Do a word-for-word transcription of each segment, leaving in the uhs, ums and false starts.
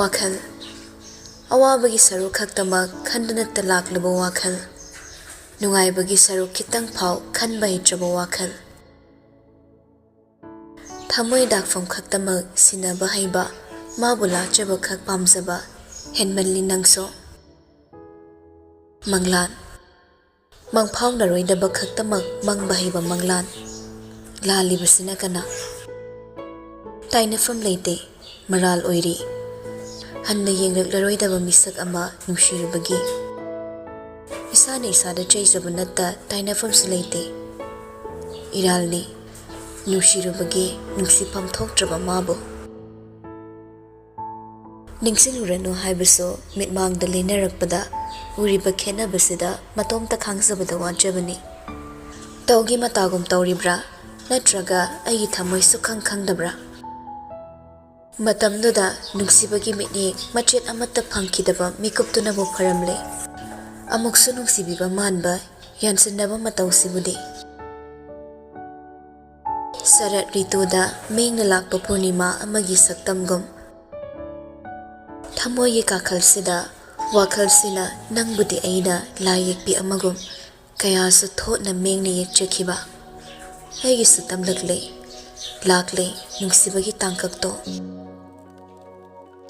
ꯋꯥꯈꯜ꯫ ꯑꯋꯥꯕꯒꯤ ꯁꯔꯨꯛ ꯈꯛꯇꯃꯛ ꯈꯟꯗꯨꯅꯇ ꯂꯥꯛꯂꯕ ꯋꯥꯈꯜ꯫ ꯅꯨꯡꯉꯥꯏꯕꯒꯤ ꯁꯔꯨꯛ ꯈꯤꯇꯪ ꯐꯥꯎ ꯈꯟꯕ ꯍꯩꯇ꯭ꯔꯕ ꯋꯥꯈꯜ꯫ ꯊꯃꯣꯏ ꯗꯥꯛꯐꯝ ꯈꯛꯇꯃꯛ ꯁꯤꯟꯅꯕ ꯍꯩꯕ, ꯃꯥꯕꯨ ꯂꯥꯠꯆꯕ ꯈꯛ ꯄꯥꯝꯖꯕ, ꯍꯦꯟꯃꯜꯂꯤ ꯅꯪꯁꯨ꯫ ꯃꯪꯂꯥꯟ꯫ ꯃꯪꯐꯥꯎꯅꯔꯣꯏꯗꯕ ꯈꯛꯇꯃꯛ ꯃꯪꯕ ꯍꯩꯕ ꯃꯪꯂꯥꯟ꯫ ꯂꯥꯜꯂꯤꯕꯁꯤꯅ ꯀꯅꯥ? ꯇꯥꯏꯅꯐꯝ ꯂꯩꯇꯦ, ꯃꯔꯥꯜ ꯑꯣꯏꯔꯤ꯫ ꯍꯟꯅ ꯌꯦꯡꯂꯛꯂꯔꯣꯏꯗꯕ ꯃꯤꯁꯛ ꯑꯃ ꯅꯨꯡꯁꯤꯔꯨꯕꯒꯤ꯫ ꯏꯁꯥꯅ ꯏꯁꯥꯗ ꯆꯩꯖꯕ ꯅꯠꯇ ꯇꯥꯏꯅꯐꯝꯁꯨ ꯂꯩꯇꯦ꯫ ꯏꯔꯥꯜꯅꯤ, ꯅꯨꯡꯁꯤꯔꯨꯕꯒꯤ ꯅꯨꯡꯁꯤꯐꯝ ꯊꯣꯛꯇ꯭ꯔꯕ ꯃꯥꯕꯨ꯫ ꯅꯤꯡꯁꯤꯡꯂꯨꯔꯅꯨ ꯍꯥꯏꯕꯁꯨ ꯃꯤꯠꯃꯥꯡꯗ ꯂꯦꯟꯅꯔꯛꯄꯗ ꯎꯔꯤꯕ ꯈꯦꯠꯅꯕꯁꯤꯗ ꯃꯇꯣꯝꯇ ꯈꯥꯡꯖꯕꯗ ꯋꯥꯖꯕꯅꯤ꯫ ꯇꯧꯒꯤ ꯃꯇꯥꯒꯨꯝ ꯇꯧꯔꯤꯕ꯭ꯔꯥ? ꯅꯠꯇ꯭ꯔꯒ ꯑꯩꯒꯤ ꯊꯃꯣꯏ ꯁꯨꯛꯈꯪ ꯈꯪꯗꯕ꯭ꯔꯥ? ꯃꯇꯝꯗꯨꯗ ꯅꯨꯡꯁꯤꯕꯒꯤ ꯃꯤꯠꯌꯦꯡ ꯃꯆꯦꯠ ꯑꯃꯠꯇ ꯐꯪꯈꯤꯗꯕ ꯃꯤꯀꯨꯞꯇꯨꯅꯕꯨ ꯐꯔꯝꯂꯦ꯫ ꯑꯃꯨꯛꯁꯨ ꯅꯨꯡꯁꯤꯕꯤꯕ ꯃꯥꯟꯕ ꯌꯥꯟꯁꯤꯟꯅꯕ ꯃꯇꯧꯁꯤꯕꯨꯗꯤ꯫ ꯁꯔꯠ ꯔꯤꯇꯨꯗ ꯃꯦꯡꯅ ꯂꯥꯛꯄ ꯄꯨꯔꯅꯤꯃꯥ ꯑꯃꯒꯤ ꯁꯛꯇꯝꯒꯨꯝ꯫ ꯊꯃꯣꯏꯒꯤ ꯀꯥꯈꯜꯁꯤꯗ ꯋꯥꯈꯜꯁꯤꯅ ꯅꯪꯕꯨꯗꯤ ꯑꯩꯅ ꯂꯥꯏ ꯌꯦꯛꯄꯤ ꯑꯃꯒꯨꯝ ꯀꯌꯥꯁꯨ ꯊꯣꯠꯅ ꯃꯦꯡꯅ ꯌꯦꯛꯆꯈꯤꯕ꯫ ꯑꯩꯒꯤꯁꯨ ꯇꯝꯂꯛꯂꯦ, ꯂꯥꯛꯂꯦ ꯅꯨꯡꯁꯤꯕꯒꯤ ꯇꯥꯡꯀꯛꯇꯣ꯫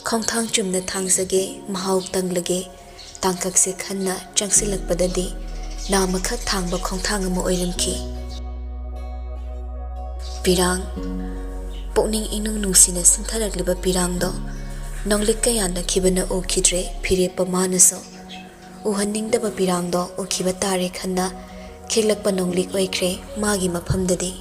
ꯈꯣꯡꯊꯥꯡ ꯆꯨꯝꯅ ꯊꯥꯡꯖꯒꯦ, ꯃꯍꯥꯎ ꯇꯪꯂꯒꯦ, ꯇꯥꯡꯀꯛꯁꯦ ꯈꯟꯅ ꯆꯪꯁꯤꯜꯂꯛꯄꯗꯗꯤ ꯅꯥꯃꯈꯛ ꯊꯥꯡꯕ ꯈꯣꯡꯊꯥꯡ ꯑꯃ ꯑꯣꯏꯔꯝꯈꯤ꯫ ꯄꯤꯔꯥꯡ꯫ ꯄꯨꯛꯅꯤꯡ ꯏꯅꯨꯡ ꯅꯨꯡꯁꯤꯅ ꯁꯤꯟꯊꯔꯛꯂꯤꯕ ꯄꯤꯔꯥꯡꯗꯣ ꯅꯣꯡꯂꯤꯛ ꯀꯌꯥ ꯅꯛꯈꯤꯕꯅ ꯎꯈꯤꯗ꯭ꯔꯦ ꯐꯤꯔꯦꯞꯄ ꯃꯥꯅꯁꯨ꯫ ꯎꯍꯟꯅꯤꯡꯗꯕ ꯄꯤꯔꯥꯡꯗꯣ ꯎꯈꯤꯕ ꯇꯥꯔꯦ ꯈꯟꯅ ꯈꯤꯛꯂꯛꯄ ꯅꯣꯡꯂꯤꯛ ꯑꯣꯏꯈ꯭ꯔꯦ ꯃꯥꯒꯤ ꯃꯐꯝꯗꯗꯤ꯫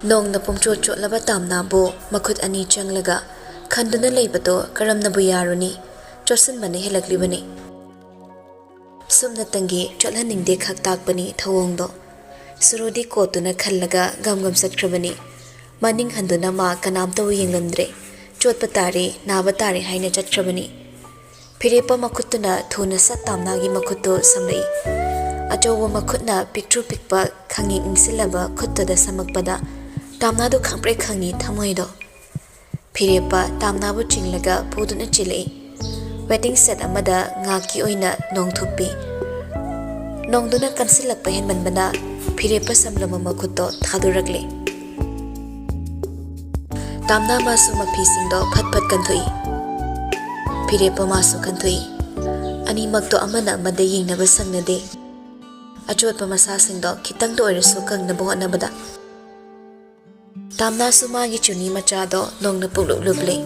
ꯅꯣꯡꯅ ꯄꯨꯡꯆꯣꯠ ꯆꯣꯠꯂꯕ ꯇꯥꯝꯅꯥꯕꯨ ꯃꯈꯨꯠ ꯑꯅꯤ ꯆꯪꯂꯒ ꯈꯟꯗꯨꯅ ꯂꯩꯕꯗꯣ ꯀꯔꯝꯅꯕꯨ ꯌꯥꯔꯨꯅꯤ? ꯆꯣꯠꯁꯤꯟꯕꯅ ꯍꯦꯜꯂꯛꯂꯤꯕꯅꯤ꯫ ꯁꯨꯞꯅꯇꯪꯒꯤ ꯆꯣꯠꯍꯟꯅꯤꯡꯗꯦ ꯈꯛ ꯇꯥꯛꯄꯅꯤ ꯊꯧꯑꯣꯡꯗꯣ꯫ ꯁꯨꯔꯨꯗꯤ ꯀꯣꯠꯇꯨꯅ ꯈꯜꯂꯒ ꯒꯝ ꯒꯝ ꯆꯠꯈ꯭ꯔꯕꯅꯤ꯫ ꯃꯅꯤꯡ ꯍꯟꯗꯨꯅ ꯃꯥ ꯀꯅꯥꯝꯇꯕꯨ ꯌꯦꯡꯂꯝꯗ꯭ꯔꯦ꯫ ꯆꯣꯠꯄ ꯇꯥꯔꯦ, ꯅꯥꯕ ꯇꯥꯔꯦ ꯍꯥꯏꯅ ꯆꯠꯈ꯭ꯔꯕꯅꯤ꯫ ꯐꯤꯔꯦꯞꯄ ꯃꯈꯨꯠꯇꯨꯅ ꯊꯨꯅ ꯁꯠ ꯇꯥꯝꯅꯥꯒꯤ ꯃꯈꯨꯠꯇꯨ ꯁꯝꯂꯛꯏ꯫ ꯑꯆꯧꯕ ꯃꯈꯨꯠꯅ ꯄꯤꯛꯇ꯭ꯔꯨ ꯄꯤꯛꯄ ꯈꯪꯉꯤꯛ ꯏꯪꯁꯤꯜꯂꯕ ꯈꯨꯠꯇꯨꯗ ꯁꯝꯃꯛꯄꯗ ꯇꯥꯝꯅꯥꯗꯨ ꯈꯪꯄ꯭ꯔꯦꯛ ꯈꯪꯉꯤ ꯊꯃꯣꯏꯗꯣ꯫ ꯐꯤꯔꯦꯞꯄ ꯇꯥꯝꯅꯥꯕꯨ ꯆꯤꯡꯂꯒ ꯄꯨꯗꯨꯅ ꯆꯦꯜꯂꯛꯏ꯫ Waiting shed ꯑꯃꯗ ꯉꯥꯏꯍꯥꯛꯀꯤ ꯑꯣꯏꯅ ꯅꯣꯡ ꯊꯨꯞꯄꯤ꯫ ꯅꯣꯡꯗꯨꯅ ꯀꯟꯁꯤꯜꯂꯛꯄ ꯍꯦꯟꯃꯟꯕꯅ ꯐꯤꯔꯦꯞꯄ ꯁꯝꯂꯕ ꯃꯈꯨꯠꯇꯣ ꯊꯥꯗꯣꯔꯛꯂꯦ꯫ ꯇꯥꯝꯅꯥ ꯃꯥꯁꯨ ꯃꯐꯤꯁꯤꯡꯗꯣ ꯐꯠ ꯐꯠ ꯀꯟꯊꯣꯛꯏ꯫ ꯐꯤꯔꯦꯞꯄ ꯃꯥꯁꯨ ꯀꯟꯊꯣꯛꯏ꯫ ꯑꯅꯤꯃꯛꯇꯣ ꯑꯃꯅ ꯑꯃꯗ ꯌꯦꯡꯅꯕ ꯁꯪꯅꯗꯦ꯫ ꯑꯆꯣꯠꯄ ꯃꯁꯥꯁꯤꯡꯗꯣ ꯈꯤꯇꯪꯗ ꯑꯣꯏꯔꯁꯨ ꯀꯪꯅꯕ ꯍꯣꯠꯅꯕꯗ꯫ ꯇꯥꯝꯅꯥꯁꯨ ꯃꯥꯒꯤ ꯆꯨꯅꯤ ꯃꯆꯥꯗꯣ ꯅꯣꯡꯅ ꯄꯨꯡꯂꯨꯞ ꯂꯨꯞꯂꯦ꯫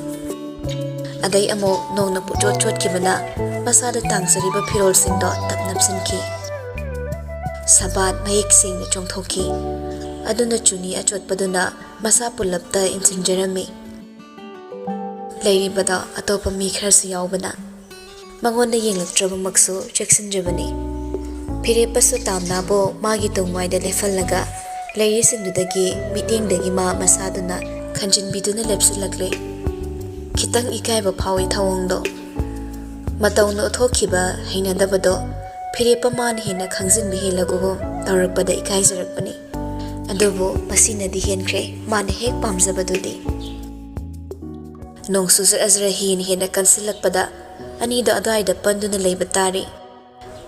ꯑꯗꯩ ꯑꯃꯨꯛ ꯅꯣꯡꯅ ꯄꯨꯡꯆꯣꯠ ꯆꯣꯠꯈꯤꯕꯅ ꯃꯁꯥꯗ ꯇꯥꯡꯖꯔꯤꯕ ꯐꯤꯔꯣꯜꯁꯤꯡꯗꯣ ꯇꯞ ꯅꯞꯁꯤꯟꯈꯤ꯫ ꯁꯕꯥꯠ ꯃꯌꯦꯛ ꯁꯦꯡꯅ ꯆꯣꯡꯊꯣꯛꯈꯤ꯫ ꯑꯗꯨꯅ ꯆꯨꯅꯤ ꯑꯆꯣꯠꯄꯗꯨꯅ ꯃꯁꯥ ꯄꯨꯜꯂꯞꯇ ꯏꯟꯁꯤꯟꯖꯔꯝꯃꯤ꯫ ꯂꯩꯔꯤꯕꯗꯣ ꯑꯇꯣꯞꯄ ꯃꯤ ꯈꯔꯁꯨ ꯌꯥꯎꯕꯅ ꯃꯉꯣꯟꯗ ꯌꯦꯡꯂꯛꯇ꯭ꯔꯕꯃꯛꯁꯨ ꯆꯦꯛꯁꯤꯟꯖꯕꯅꯤ꯫ ꯐꯤꯔꯦꯞꯄꯁꯨ ꯇꯥꯝꯅꯥꯕꯨ ꯃꯥꯒꯤ ꯇꯨꯡꯋꯥꯏꯗ ꯂꯦꯞꯍꯜꯂꯒ ꯂꯩꯔꯤꯁꯤꯡꯗꯨꯗꯒꯤ ꯃꯤꯠꯌꯦꯡꯗꯒꯤ ꯃꯥ ꯃꯁꯥꯗꯨꯅ ꯈꯟꯖꯤꯟꯕꯤꯗꯨꯅ ꯂꯦꯞꯁꯤꯜꯂꯛꯂꯦ꯫ ꯈꯤꯇꯪ ꯏꯀꯥꯏꯕ ꯐꯥꯎꯏ ꯊꯧꯑꯣꯡꯗꯣ꯫ ꯃꯇꯧꯅ ꯎꯠꯊꯣꯛꯈꯤꯕ ꯍꯩꯅꯗꯕꯗꯣ ꯐꯤꯔꯦꯞꯄ ꯃꯥꯅ ꯍꯦꯟꯅ ꯈꯪꯖꯤꯟꯕ ꯍꯦꯜꯂꯒꯨꯝ ꯇꯧꯔꯛꯄꯗ ꯏꯀꯥꯏꯖꯔꯛꯄꯅꯤ꯫ ꯑꯗꯨꯕꯨ ꯃꯁꯤꯅꯗꯤ ꯍꯦꯟꯈ꯭ꯔꯦ, ꯃꯥꯅ ꯍꯦꯛ ꯄꯥꯝꯖꯕꯗꯨꯗꯤ꯫ ꯅꯣꯡꯁꯨ ꯖꯔ ꯖꯔ ꯍꯦꯟꯅ ꯍꯦꯟꯅ ꯀꯟꯁꯤꯜꯂꯛꯄꯗ ꯑꯅꯤꯗꯣ ꯑꯗꯨꯋꯥꯏꯗ ꯄꯟꯗꯨꯅ ꯂꯩꯕ ꯇꯥꯔꯦ꯫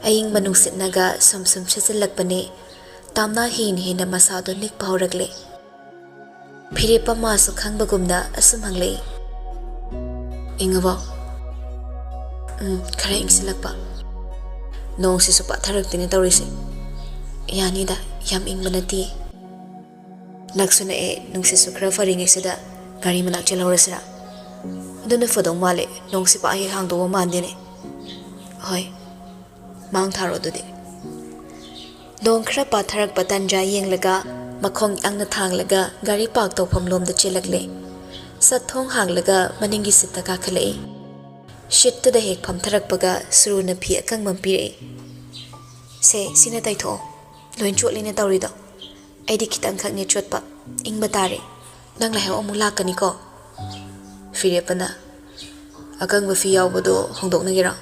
ꯑꯏꯪꯕ ꯅꯨꯡꯁꯤꯠꯅꯒ ꯁꯨꯝ ꯁꯨꯝ ꯁꯤꯠꯆꯤꯜꯂꯛꯄꯅꯦ꯫ ꯇꯥꯝꯅꯥ ꯍꯦꯟꯅ ꯍꯦꯟꯅ ꯃꯁꯥꯗꯣ ꯅꯤꯛꯄ ꯍꯧꯔꯛꯂꯦ꯫ ꯐꯤꯔꯦꯞꯄ ꯃꯥꯁꯨ ꯈꯪꯕꯒꯨꯝꯅ ꯑꯁꯨꯝ ꯍꯪꯂꯛꯏ, "ꯏꯪꯉꯕꯣ?" "ꯎꯝ, ꯈꯔ ꯏꯪꯁꯤꯜꯂꯛꯄ꯫ ꯅꯣꯡꯁꯤꯁꯨ ꯄꯥꯊꯔꯛꯇꯦꯅꯦ ꯇꯧꯔꯤꯁꯦ꯫ ꯌꯥꯅꯤꯗ, ꯌꯥꯝ ꯏꯪꯕ ꯅꯠꯇꯦ꯫ ꯅꯛꯁꯨ ꯅꯛꯑꯦ, ꯅꯨꯡꯁꯤꯠꯁꯨ ꯈꯔ ꯐꯔꯤꯉꯩꯁꯤꯗ ꯒꯥꯔꯤ ꯃꯅꯥꯛ ꯆꯦꯜꯍꯧꯔꯁꯤꯔꯥ? ꯑꯗꯨꯅ ꯐꯗꯧ ꯃꯥꯜꯂꯦ, ꯅꯣꯡꯁꯤ ꯄꯥꯛ ꯍꯦꯛ ꯍꯥꯡꯗꯧꯕ ꯃꯥꯟꯗꯦꯅꯦ꯫ ꯍꯣꯏ, ꯃꯥꯡ ꯊꯥꯔꯣ ꯑꯗꯨꯗꯤ꯫" ꯅꯣꯡ ꯈꯔ ꯄꯥꯊꯔꯛꯄ ꯇꯥꯟꯖꯥ ꯌꯦꯡꯂꯒ ꯃꯈꯣꯡ ꯌꯥꯡꯅ ꯊꯥꯡꯂꯒ ꯒꯥꯔꯤ ꯄꯥꯔꯛ ꯇꯧꯐꯝ ꯂꯣꯝꯗ ꯆꯦꯜꯂꯛꯂꯦ꯫ ꯁꯠ ꯊꯣꯡ ꯍꯥꯡꯂꯒ ꯃꯅꯤꯡꯒꯤ ꯁꯤꯠꯇ ꯀꯥꯈꯠꯂꯛꯏ꯫ ꯁꯤꯠꯇꯨꯗ ꯍꯦꯛ ꯐꯝꯊꯔꯛꯄꯒ ꯁꯨꯔꯨꯅ ꯐꯤ ꯑꯀꯪꯕ ꯑꯃ ꯄꯤꯔꯛꯏ꯫ "ꯁꯦ, ꯁꯤꯅ ꯇꯩꯊꯣꯛꯑꯣ꯫ ꯂꯣꯏ ꯆꯣꯠꯂꯤꯅꯦ ꯇꯧꯔꯤꯗꯣ꯫ ꯑꯩꯗꯤ ꯈꯤꯇꯪꯈꯛꯅꯦ ꯆꯣꯠꯄ꯫ ꯏꯪꯕ ꯇꯥꯔꯦ꯫ ꯅꯪ ꯂꯥꯏꯍꯧ ꯑꯃꯨꯛ ꯂꯥꯛꯀꯅꯤꯀꯣ꯫" ꯐꯤꯔꯦꯞꯄꯅ, "ꯑꯀꯪꯕ ꯐꯤ ꯌꯥꯎꯕꯗꯣ ꯍꯣꯡꯗꯣꯛꯅꯒꯦꯔꯣ?"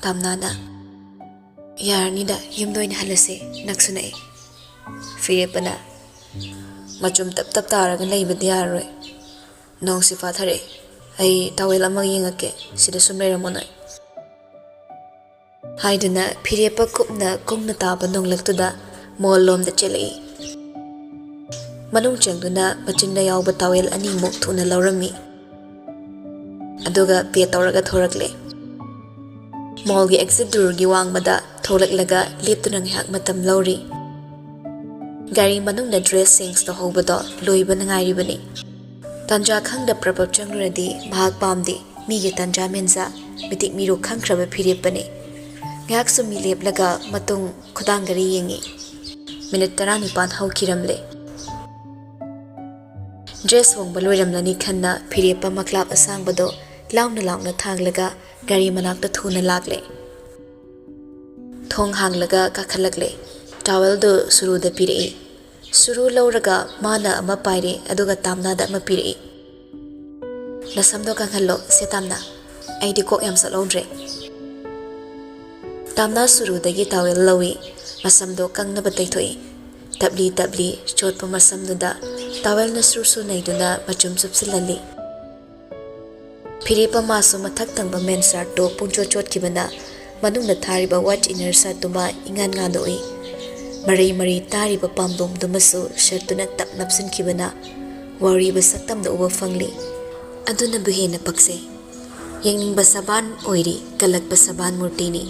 ꯇꯥꯝꯅꯥꯅ, "ꯌꯥꯔꯅꯤꯗ, ꯌꯨꯝꯗ ꯑꯣꯏꯅ ꯍꯜꯂꯁꯦ, ꯅꯛꯁꯨ ꯅꯛꯑꯦ꯫" ꯐꯤꯔꯦꯞꯄꯅ, "ꯃꯆꯨꯝ ꯇꯞ ꯇꯞ ꯇꯥꯔꯒ ꯂꯩꯕꯗꯤ ꯌꯥꯔꯔꯣꯏ꯫ "ꯅꯣꯡꯁꯤ ꯐꯥꯊꯔꯛꯑꯦ꯫ ꯑꯩ ꯇꯥꯋꯦꯜ ꯑꯃ ꯌꯦꯡꯉꯛꯀꯦ꯫ ꯁꯤꯗ ꯁꯨꯝ ꯂꯩꯔꯝꯃꯣ ꯅꯣꯏ," ꯍꯥꯏꯗꯨꯅ ꯐꯤꯔꯦꯞꯄ ꯀꯨꯞꯅ ꯀꯨꯡꯅ ꯇꯥꯕ ꯅꯣꯡꯂꯛꯇꯨꯗ ꯃꯣꯜ ꯂꯣꯝꯗ ꯆꯦꯜꯂꯛꯏ꯫ ꯃꯅꯨꯡ ꯆꯪꯗꯨꯅ ꯃꯆꯤꯟꯗ ꯌꯥꯎꯕ ꯇꯥꯋꯦꯜ ꯑꯅꯤꯃꯨꯛ ꯊꯨꯅ ꯂꯧꯔꯝꯃꯤ꯫ ꯑꯗꯨꯒ ꯄꯦ ꯇꯧꯔꯒ ꯊꯣꯔꯛꯂꯦ꯫ ꯃꯣꯜꯒꯤ ꯑꯦꯛꯖꯤꯠ ꯗꯣꯔꯒꯤ ꯋꯥꯡꯃꯗ ꯊꯣꯛꯂꯛꯂꯒ ꯂꯦꯞꯇꯨꯅ ꯉꯥꯏꯍꯥꯛ ꯃꯇꯝ ꯂꯧꯔꯤ꯫ ꯒꯥꯔꯤ ꯃꯅꯨꯡꯗ ꯗ꯭ꯔꯦꯁ ꯆꯦꯟꯖ ꯇꯧꯍꯧꯕꯗꯣ ꯂꯣꯏꯕꯅ ꯉꯥꯏꯔꯤꯕꯅꯤ꯫ ꯇꯥꯟꯖꯥ ꯈꯪꯗ ꯄ꯭ꯔꯞ ꯄ꯭ꯔꯞ ꯆꯪꯂꯨꯔꯗꯤ ꯃꯍꯥꯛ ꯄꯥꯝꯗꯦ꯫ ꯃꯤꯒꯤ ꯇꯥꯟꯖꯥ ꯃꯦꯟꯖꯥ, ꯃꯤꯇꯤꯛ ꯃꯤꯔꯨ ꯈꯪꯈ꯭ꯔꯕ ꯐꯤꯔꯦꯞꯄꯅꯤ꯫ ꯉꯥꯏꯍꯥꯛ ꯁꯨꯝ ꯃꯤ ꯂꯦꯞꯂꯒ ꯃꯇꯨꯡ ꯈꯨꯗꯥꯡ ꯒꯥꯔꯤ ꯌꯦꯡꯉꯤ꯫ ꯃꯤꯅꯤꯠ ꯇꯔꯥꯅꯤꯄꯥꯟ ꯍꯧꯈꯤꯔꯝꯂꯦ꯫ ꯗ꯭ꯔꯦꯁ ꯍꯣꯡꯕ ꯂꯣꯏꯔꯝꯂꯅꯤ ꯈꯟꯅ ꯐꯤꯔꯦꯞꯄ ꯃꯀ꯭ꯂꯥꯞ ꯑꯁꯥꯡꯕꯗꯣ ꯂꯥꯎꯅ ꯂꯥꯎꯅ ꯊꯥꯡꯂꯒ ꯒꯥꯔꯤ ꯃꯅꯥꯛꯇ ꯊꯨꯅ ꯂꯥꯛꯂꯦ꯫ ꯊꯣꯡ ꯍꯥꯡꯂꯒ ꯀꯥꯈꯠꯂꯛꯂꯦ꯫ ꯇꯥꯋꯦꯜꯗꯨ ꯁꯨꯔꯨꯗ ꯄꯤꯔꯛꯏ꯫ ꯁꯨꯔꯨ ꯂꯧꯔꯒ ꯃꯥꯅ ꯑꯃ ꯄꯥꯏꯔꯦ, ꯑꯗꯨꯒ ꯇꯥꯝꯅꯥꯗ ꯑꯃ ꯄꯤꯔꯛꯏ꯫ "ꯅꯁꯝꯗꯣ ꯀꯪꯍꯜꯂꯣ ꯁꯦ ꯇꯥꯝꯅꯥ, ꯑꯩꯗꯤ ꯀꯣꯛ ꯌꯥꯝ ꯆꯠꯍꯧꯗ꯭ꯔꯦ꯫" ꯇꯥꯝꯅꯥ ꯁꯨꯔꯨꯗꯒꯤ ꯇꯥꯋꯦꯜ ꯂꯧꯏ, ꯃꯁꯝꯗꯣ ꯀꯪꯅꯕ ꯇꯩꯊꯣꯛꯏ꯫ ꯇꯞꯂꯤ ꯇꯞꯂꯤ ꯆꯣꯠꯄ ꯃꯁꯝꯗꯨꯗ ꯇꯥꯋꯦꯜꯅ ꯁꯨꯔ ꯁꯨꯔ ꯅꯩꯗꯨꯅ ꯃꯆꯨꯝ ꯆꯨꯞꯁꯤꯜꯍꯜꯂꯤ꯫ ꯐꯤꯔꯦꯞꯄ ꯃꯥꯁꯨ ꯃꯊꯛ ꯊꯪꯕ ꯃꯦꯟ ꯁꯥꯔꯠꯇꯣ ꯄꯨꯡꯆꯣꯠ ꯆꯣꯠꯈꯤꯕꯅ ꯃꯅꯨꯡꯗ ꯊꯥꯔꯤꯕ ꯋꯥꯏꯠ ꯏꯅꯔ ꯁꯥꯔꯠꯇꯨꯃ ꯏꯉꯥꯟ ꯉꯥꯟꯅ ꯎꯏ꯫ ꯃꯔꯩ ꯃꯔꯩ ꯇꯥꯔꯤꯕ ꯄꯥꯝꯕꯣꯝꯗꯨꯃꯁꯨ ꯁꯔꯠꯇꯨꯅ ꯇꯞ ꯅꯞꯁꯤꯟꯈꯤꯕꯅ ꯋꯥꯎꯔꯤꯕ ꯁꯛꯇꯝꯗ ꯎꯕ ꯐꯪꯂꯤ꯫ ꯑꯗꯨꯅꯕꯨ ꯍꯦꯟꯅ ꯄꯛꯆꯩ꯫ ꯌꯦꯡꯅꯤꯡꯕ ꯁꯕꯥꯟ ꯑꯣꯏꯔꯤ, ꯀꯜꯂꯛꯄ ꯁꯕꯥꯟ ꯃꯨꯔꯇꯤꯅꯤ꯫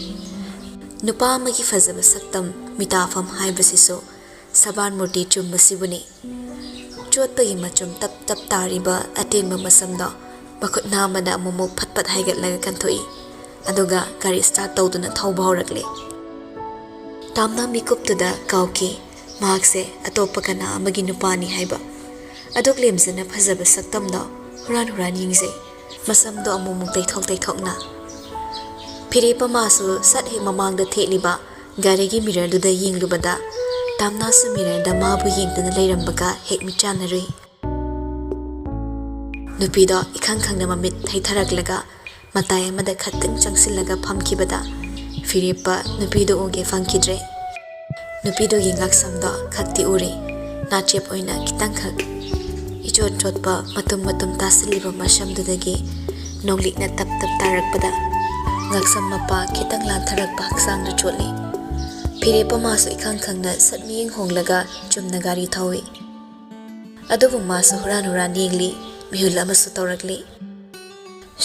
ꯅꯨꯄꯥ ꯑꯃꯒꯤ ꯐꯖꯕ ꯁꯛꯇꯝ, ꯃꯤꯇꯥꯐꯝ ꯍꯥꯏꯕꯁꯤꯁꯨ ꯁꯕꯥꯟ ꯃꯨꯔꯇꯤ ꯆꯨꯝꯕꯁꯤꯕꯨꯅꯤ꯫ ꯆꯣꯠꯄꯒꯤ ꯃꯆꯨꯝ ꯇꯞ ꯇꯞ ꯇꯥꯔꯤꯕ ꯑꯇꯦꯟꯕ ꯃꯁꯝꯗꯣ ꯃꯈꯨꯠ ꯅꯥꯝꯃꯅ ꯑꯃꯨꯛꯃꯨꯛ ꯐꯠ ꯐꯠ ꯍꯥꯏꯒꯠꯂꯒ ꯀꯟꯊꯣꯛꯏ, ꯑꯗꯨꯒ ꯒꯥꯔꯤ ꯁ꯭ꯇꯥꯔꯠ ꯇꯧꯗꯨꯅ ꯊꯧꯕ ꯍꯧꯔꯛꯂꯦ꯫ ꯇꯥꯝꯅꯥ ꯃꯤꯀꯨꯞꯇꯨꯗ ꯀꯥꯎꯈꯤ, ꯃꯍꯥꯛꯁꯦ ꯑꯇꯣꯞꯄ ꯀꯅꯥ ꯑꯃꯒꯤ ꯅꯨꯄꯥꯅꯤ ꯍꯥꯏꯕ꯫ ꯑꯗꯨꯛ ꯂꯦꯝꯖꯅ ꯐꯖꯕ ꯁꯛꯇꯝꯗꯣ ꯍꯨꯔꯥꯟ ꯍꯨꯔꯥꯟ ꯌꯦꯡꯖꯩ, ꯃꯁꯝꯗꯣ ꯑꯃꯨꯛꯃꯨꯛ ꯇꯩꯊꯣꯛ ꯇꯩꯊꯣꯛꯅ꯫ ꯐꯤꯔꯦꯞꯄ ꯃꯥꯁꯨ ꯁꯠ ꯍꯦꯛ ꯃꯃꯥꯡꯗ ꯊꯦꯠꯂꯤꯕ ꯒꯥꯔꯤꯒꯤ ꯃꯤꯔꯔꯗꯨꯗ ꯌꯦꯡꯂꯨꯕꯗ ꯇꯥꯝꯅꯥꯁꯨ ꯃꯤꯔꯔꯗ ꯃꯥꯕꯨ ꯌꯦꯡꯗꯨꯅ ꯂꯩꯔꯝꯕꯒ ꯍꯦꯛ ꯃꯤꯠꯆꯥꯟꯅꯔꯨꯏ꯫ ꯅꯨꯄꯤꯗꯣ ꯏꯈꯪ ꯈꯪꯅ ꯃꯃꯤꯠ ꯊꯩꯊꯔꯛꯂꯒ ꯃꯇꯥꯏ ꯑꯃꯗ ꯈꯛꯇꯪ ꯆꯪꯁꯤꯜꯂꯒ ꯐꯝꯈꯤꯕꯗ ꯐꯤꯔꯦꯞꯄ ꯅꯨꯄꯤꯗꯨ ꯎꯒꯦ ꯐꯪꯈꯤꯗ꯭ꯔꯦ꯫ ꯅꯨꯄꯤꯗꯨꯒꯤ ꯉꯛꯁꯝꯗꯣ ꯈꯛꯇꯤ ꯎꯔꯤ, ꯅꯥꯆꯦꯞ ꯑꯣꯏꯅ ꯈꯤꯇꯪꯈꯛ꯫ ꯏꯆꯣꯠ ꯆꯣꯠꯄ ꯃꯇꯨꯝ ꯃꯇꯨꯝ ꯇꯥꯁꯤꯜꯂꯤꯕ ꯃꯁꯝꯗꯨꯗꯒꯤ ꯅꯣꯡꯂꯤꯛꯅ ꯇꯞ ꯇꯞ ꯇꯥꯔꯛꯄꯗ ꯉꯛꯁꯝ ꯃꯄꯥ ꯈꯤꯇꯪ ꯂꯥꯟꯊꯔꯛꯄ ꯍꯛꯆꯥꯡꯗ ꯆꯣꯠꯂꯤ꯫ ꯐꯤꯔꯦꯞꯄ ꯃꯥꯁꯨ ꯏꯈꯪ ꯈꯪꯅ ꯁꯠ ꯃꯤꯌꯦꯡ ꯍꯣꯡꯂꯒ ꯆꯨꯝꯅ ꯒꯥꯔꯤ ꯊꯧꯏ꯫ ꯑꯗꯨꯕꯨ ꯃꯥꯁꯨ ꯍꯨꯔꯥꯟ ꯍꯨꯔꯥꯟ ꯌꯦꯡꯂꯤ, ꯃꯤꯍꯨꯜ ꯑꯃꯁꯨ ꯇꯧꯔꯛꯂꯤ꯫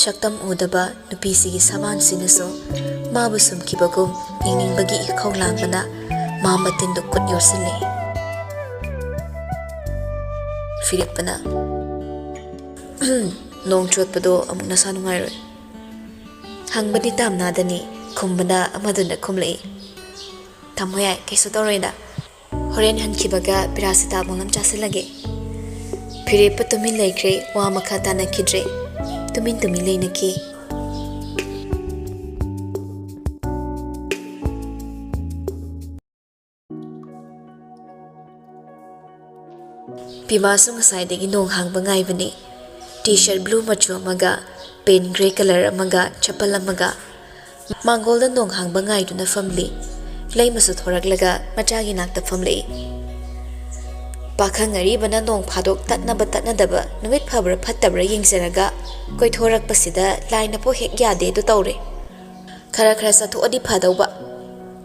ꯁꯛꯇꯝ ꯎꯗꯕ ꯅꯨꯄꯤꯁꯤꯒꯤ ꯁꯕꯥꯟꯁꯤꯅꯁꯨ ꯃꯥꯕꯨ ꯁꯨꯝꯈꯤꯕꯒꯨꯝ ꯌꯦꯡꯅꯤꯡꯕꯒꯤ ꯏꯈꯧ ꯂꯥꯡꯕꯅ ꯃꯥ ꯃꯇꯤꯟꯗꯨ ꯀꯨꯠ ꯌꯣꯠꯁꯤꯜꯂꯤ꯫ ꯐꯤꯔꯦꯞꯄꯅ, "ꯅꯣꯡ ꯆꯣꯠꯄꯗꯣ ꯑꯃꯨꯛ ꯅꯁꯥ ꯅꯨꯡꯉꯥꯏꯔꯣꯏ?" ꯍꯪꯕꯗꯤ ꯇꯥꯝꯅꯥꯗꯅꯤ, ꯈꯨꯝꯕꯅ ꯑꯃꯗꯨꯅ ꯈꯨꯝꯂꯛꯏ꯫ "ꯊꯝꯃꯣ ꯌꯥꯏ, ꯀꯩꯁꯨ ꯇꯧꯔꯣꯏꯗ꯫ ꯍꯣꯔꯦꯟ ꯍꯟꯈꯤꯕꯒ ꯄꯦꯔꯥꯁꯤꯇꯥꯃꯣꯜ ꯑꯃ ꯆꯥꯁꯤꯜꯂꯒꯦ꯫" ꯐꯤꯔꯦꯞꯄ ꯇꯨꯃꯤꯟ ꯂꯩꯈ꯭ꯔꯦ, ꯋꯥ ꯃꯈꯥ ꯇꯥꯅꯈꯤꯗ꯭ꯔꯦ꯫ ꯇꯨꯃꯤꯟ ꯇꯨꯃꯤꯟ ꯂꯩꯅꯈꯤ꯫ ꯄꯤꯃꯥꯁꯨ ꯉꯁꯥꯏꯗꯒꯤ ꯅꯣꯡ ꯍꯥꯡꯕ ꯉꯥꯏꯕꯅꯤ꯫ ꯇꯤ ꯁꯔꯠ ꯕ꯭ꯂꯨ ꯃꯆꯨ ꯑꯃꯒ, ꯄꯦꯟ ꯒ꯭ꯔꯦ ꯀꯂꯔ ꯑꯃꯒ, ꯆꯄꯜ ꯑꯃꯒ꯫ ꯃꯥꯡꯒꯣꯜꯗ ꯅꯣꯡ ꯍꯥꯡꯕ ꯉꯥꯏꯗꯨꯅ ꯐꯝꯂꯤ꯫ ꯂꯩꯃꯁꯨ ꯊꯣꯔꯛꯂꯒ ꯃꯆꯥꯒꯤ ꯅꯥꯛꯇ ꯐꯝꯂꯛꯏ꯫ ꯄꯥꯈꯪ ꯑꯔꯤꯕꯅ ꯅꯣꯡ ꯐꯥꯗꯣꯛ ꯇꯠꯅꯕ ꯇꯠꯅꯗꯕ, ꯅꯨꯃꯤꯠ ꯐꯕ꯭ꯔꯥ ꯐꯠꯇꯕ꯭ꯔꯥ ꯌꯦꯡꯖꯔꯒ ꯀꯣꯏꯊꯣꯔꯛꯄꯁꯤꯗ ꯂꯥꯏꯅꯄꯣ ꯍꯦꯛ ꯌꯥꯗꯦꯗꯨ ꯇꯧꯔꯦ꯫ ꯈꯔ ꯈꯔ ꯆꯠꯊꯣꯛꯑꯗꯤ ꯐꯗꯧꯕ꯫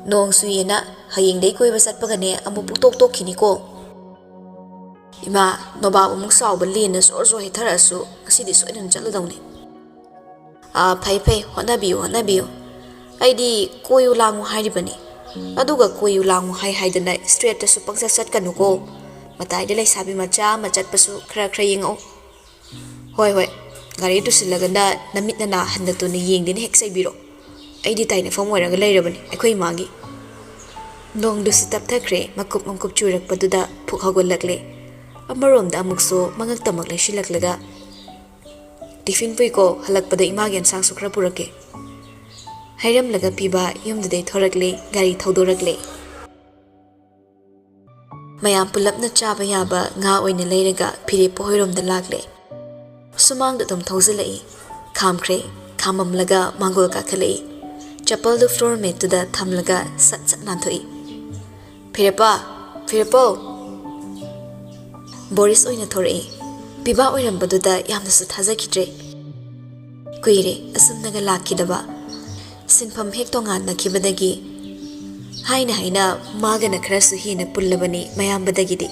ꯅꯣꯡ ꯆꯨꯏꯌꯦꯅ ꯍꯌꯦꯡꯗꯩ ꯀꯣꯏꯕ ꯆꯠꯄꯒꯅꯦ ꯑꯃꯨꯛ ꯄꯨꯡꯇꯣꯛ ꯇꯣꯛꯈꯤꯅꯤꯀꯣ꯫ ꯏꯃꯥ, ꯅꯣꯕꯥꯞ ꯑꯃꯨꯛ ꯆꯥꯎꯕ ꯂꯦꯟꯅ ꯖꯣꯔ ꯖꯣꯔ ꯍꯩꯊꯔꯛꯑꯁꯨ ꯉꯁꯤꯗꯤ ꯁꯣꯏꯗꯅ ꯆꯠꯂꯗꯧꯅꯤ꯫ ꯑꯥ, ꯐꯩ ꯐꯩ, ꯍꯣꯠꯅꯕꯤꯌꯨ ꯍꯣꯠꯅꯕꯤꯌꯨ꯫ ꯑꯩꯗꯤ ꯀꯣꯏꯌꯨ ꯂꯥꯡꯉꯨ ꯍꯥꯏꯔꯤꯕꯅꯤ꯫ ꯑꯗꯨꯒ ꯀꯣꯏꯌꯨ ꯂꯥꯡꯉꯨ ꯍꯥꯏ ꯍꯥꯏꯗꯅ ꯏꯁꯇ꯭ꯔꯦꯠꯇꯁꯨ ꯄꯪꯆꯠ ꯆꯠꯀꯅꯨꯀꯣ꯫ ꯃꯇꯥꯏꯗ ꯂꯩꯁꯥꯕꯤ ꯃꯆꯥ ꯑꯃ ꯆꯠꯄꯁꯨ ꯈꯔ ꯈꯔ ꯌꯦꯡꯉꯛꯎ꯫ ꯍꯣꯏ ꯍꯣꯏ, ꯒꯥꯔꯤ ꯇꯨꯁꯤꯜꯂꯒꯅ ꯅꯃꯤꯠ ꯅꯅꯥ ꯍꯟꯅ ꯇꯨꯅ ꯌꯦꯡꯗꯨꯅ ꯍꯦꯛ ꯆꯩꯕꯤꯔꯣ꯫ ꯑꯩꯗꯤ ꯇꯥꯏꯅꯐꯝ ꯑꯣꯏꯔꯒ ꯂꯩꯔꯕꯅꯤ ꯑꯩꯈꯣꯏ ꯏꯃꯥꯒꯤ꯫ ꯅꯣꯡꯗꯨꯁꯨ ꯇꯞꯊꯈ꯭ꯔꯦ, ꯃꯀꯨꯞ ꯃꯀꯨꯞ ꯆꯨꯔꯛꯄꯗꯨꯗ ꯐꯨꯛ ꯍꯧꯒꯠꯂꯛꯂꯦ꯫ ꯑꯃꯔꯣꯝꯗ ꯑꯃꯨꯛꯁꯨ ꯃꯉꯛꯇꯃꯛ ꯂꯩꯁꯤꯜꯂꯛꯂꯒ, "ꯇꯤꯐꯤꯟ ꯄꯨꯏꯀꯣ, ꯍꯜꯂꯛꯄꯗ ꯏꯃꯥꯒꯤ ꯑꯦꯟꯁꯥꯡꯁꯨ ꯈꯔ ꯄꯨꯔꯛꯀꯦ꯫" ꯍꯥꯏꯔꯝꯂꯒ ꯄꯤꯕ ꯌꯨꯝꯗꯨꯗꯩ ꯊꯣꯔꯛꯂꯦ, ꯒꯥꯔꯤ ꯊꯧꯗꯣꯔꯛꯂꯦ꯫ ꯃꯌꯥꯝ ꯄꯨꯂꯞꯅ ꯆꯥꯕ ꯌꯥꯕ ꯉꯥ ꯑꯣꯏꯅ ꯂꯩꯔꯒ ꯐꯤꯔꯦꯞꯄ ꯍꯣꯏꯔꯣꯝꯗ ꯂꯥꯛꯂꯦ꯫ ꯁꯨꯃꯥꯡꯗ ꯑꯗꯨꯝ ꯊꯧꯖꯤꯜꯂꯛꯏ꯫ ꯈꯥꯝꯈ꯭ꯔꯦ꯫ ꯈꯥꯝꯃꯝꯂꯒ ꯃꯥꯡꯒꯣꯜ ꯀꯥꯈꯠꯂꯛꯏ꯫ ꯆꯄꯜꯗꯨ ꯐ꯭ꯂꯣꯔ ꯃꯦꯠꯇꯨꯗ ꯊꯝꯂꯒ ꯁꯠ ꯁꯠ ꯅꯥꯟꯊꯣꯛꯏ꯫ "ꯐꯤꯔꯦꯞꯄ! ꯐꯤꯔꯦꯞꯄꯧ!" ꯕꯣꯔꯤꯁ ꯑꯣꯏꯅ ꯊꯣꯔꯛꯏ꯫ ꯄꯤꯕꯥ ꯑꯣꯏꯔꯝꯕꯗꯨꯗ ꯌꯥꯝꯅꯁꯨ ꯊꯥꯖꯈꯤꯗ꯭ꯔꯦ꯫ ꯀꯨꯏꯔꯦ ꯑꯁꯨꯝꯅꯒ ꯂꯥꯛꯈꯤꯗꯕ꯫ ꯁꯤꯟꯐꯝ ꯍꯦꯛ ꯇꯣꯉꯥꯟꯅꯈꯤꯕꯗꯒꯤ ꯍꯥꯏꯅ ꯍꯥꯏꯅ ꯃꯥꯒꯅ ꯈꯔꯁꯨ ꯍꯦꯟꯅ ꯄꯨꯜꯂꯕꯅꯤ ꯃꯌꯥꯝꯕꯗꯒꯤꯗꯤ꯫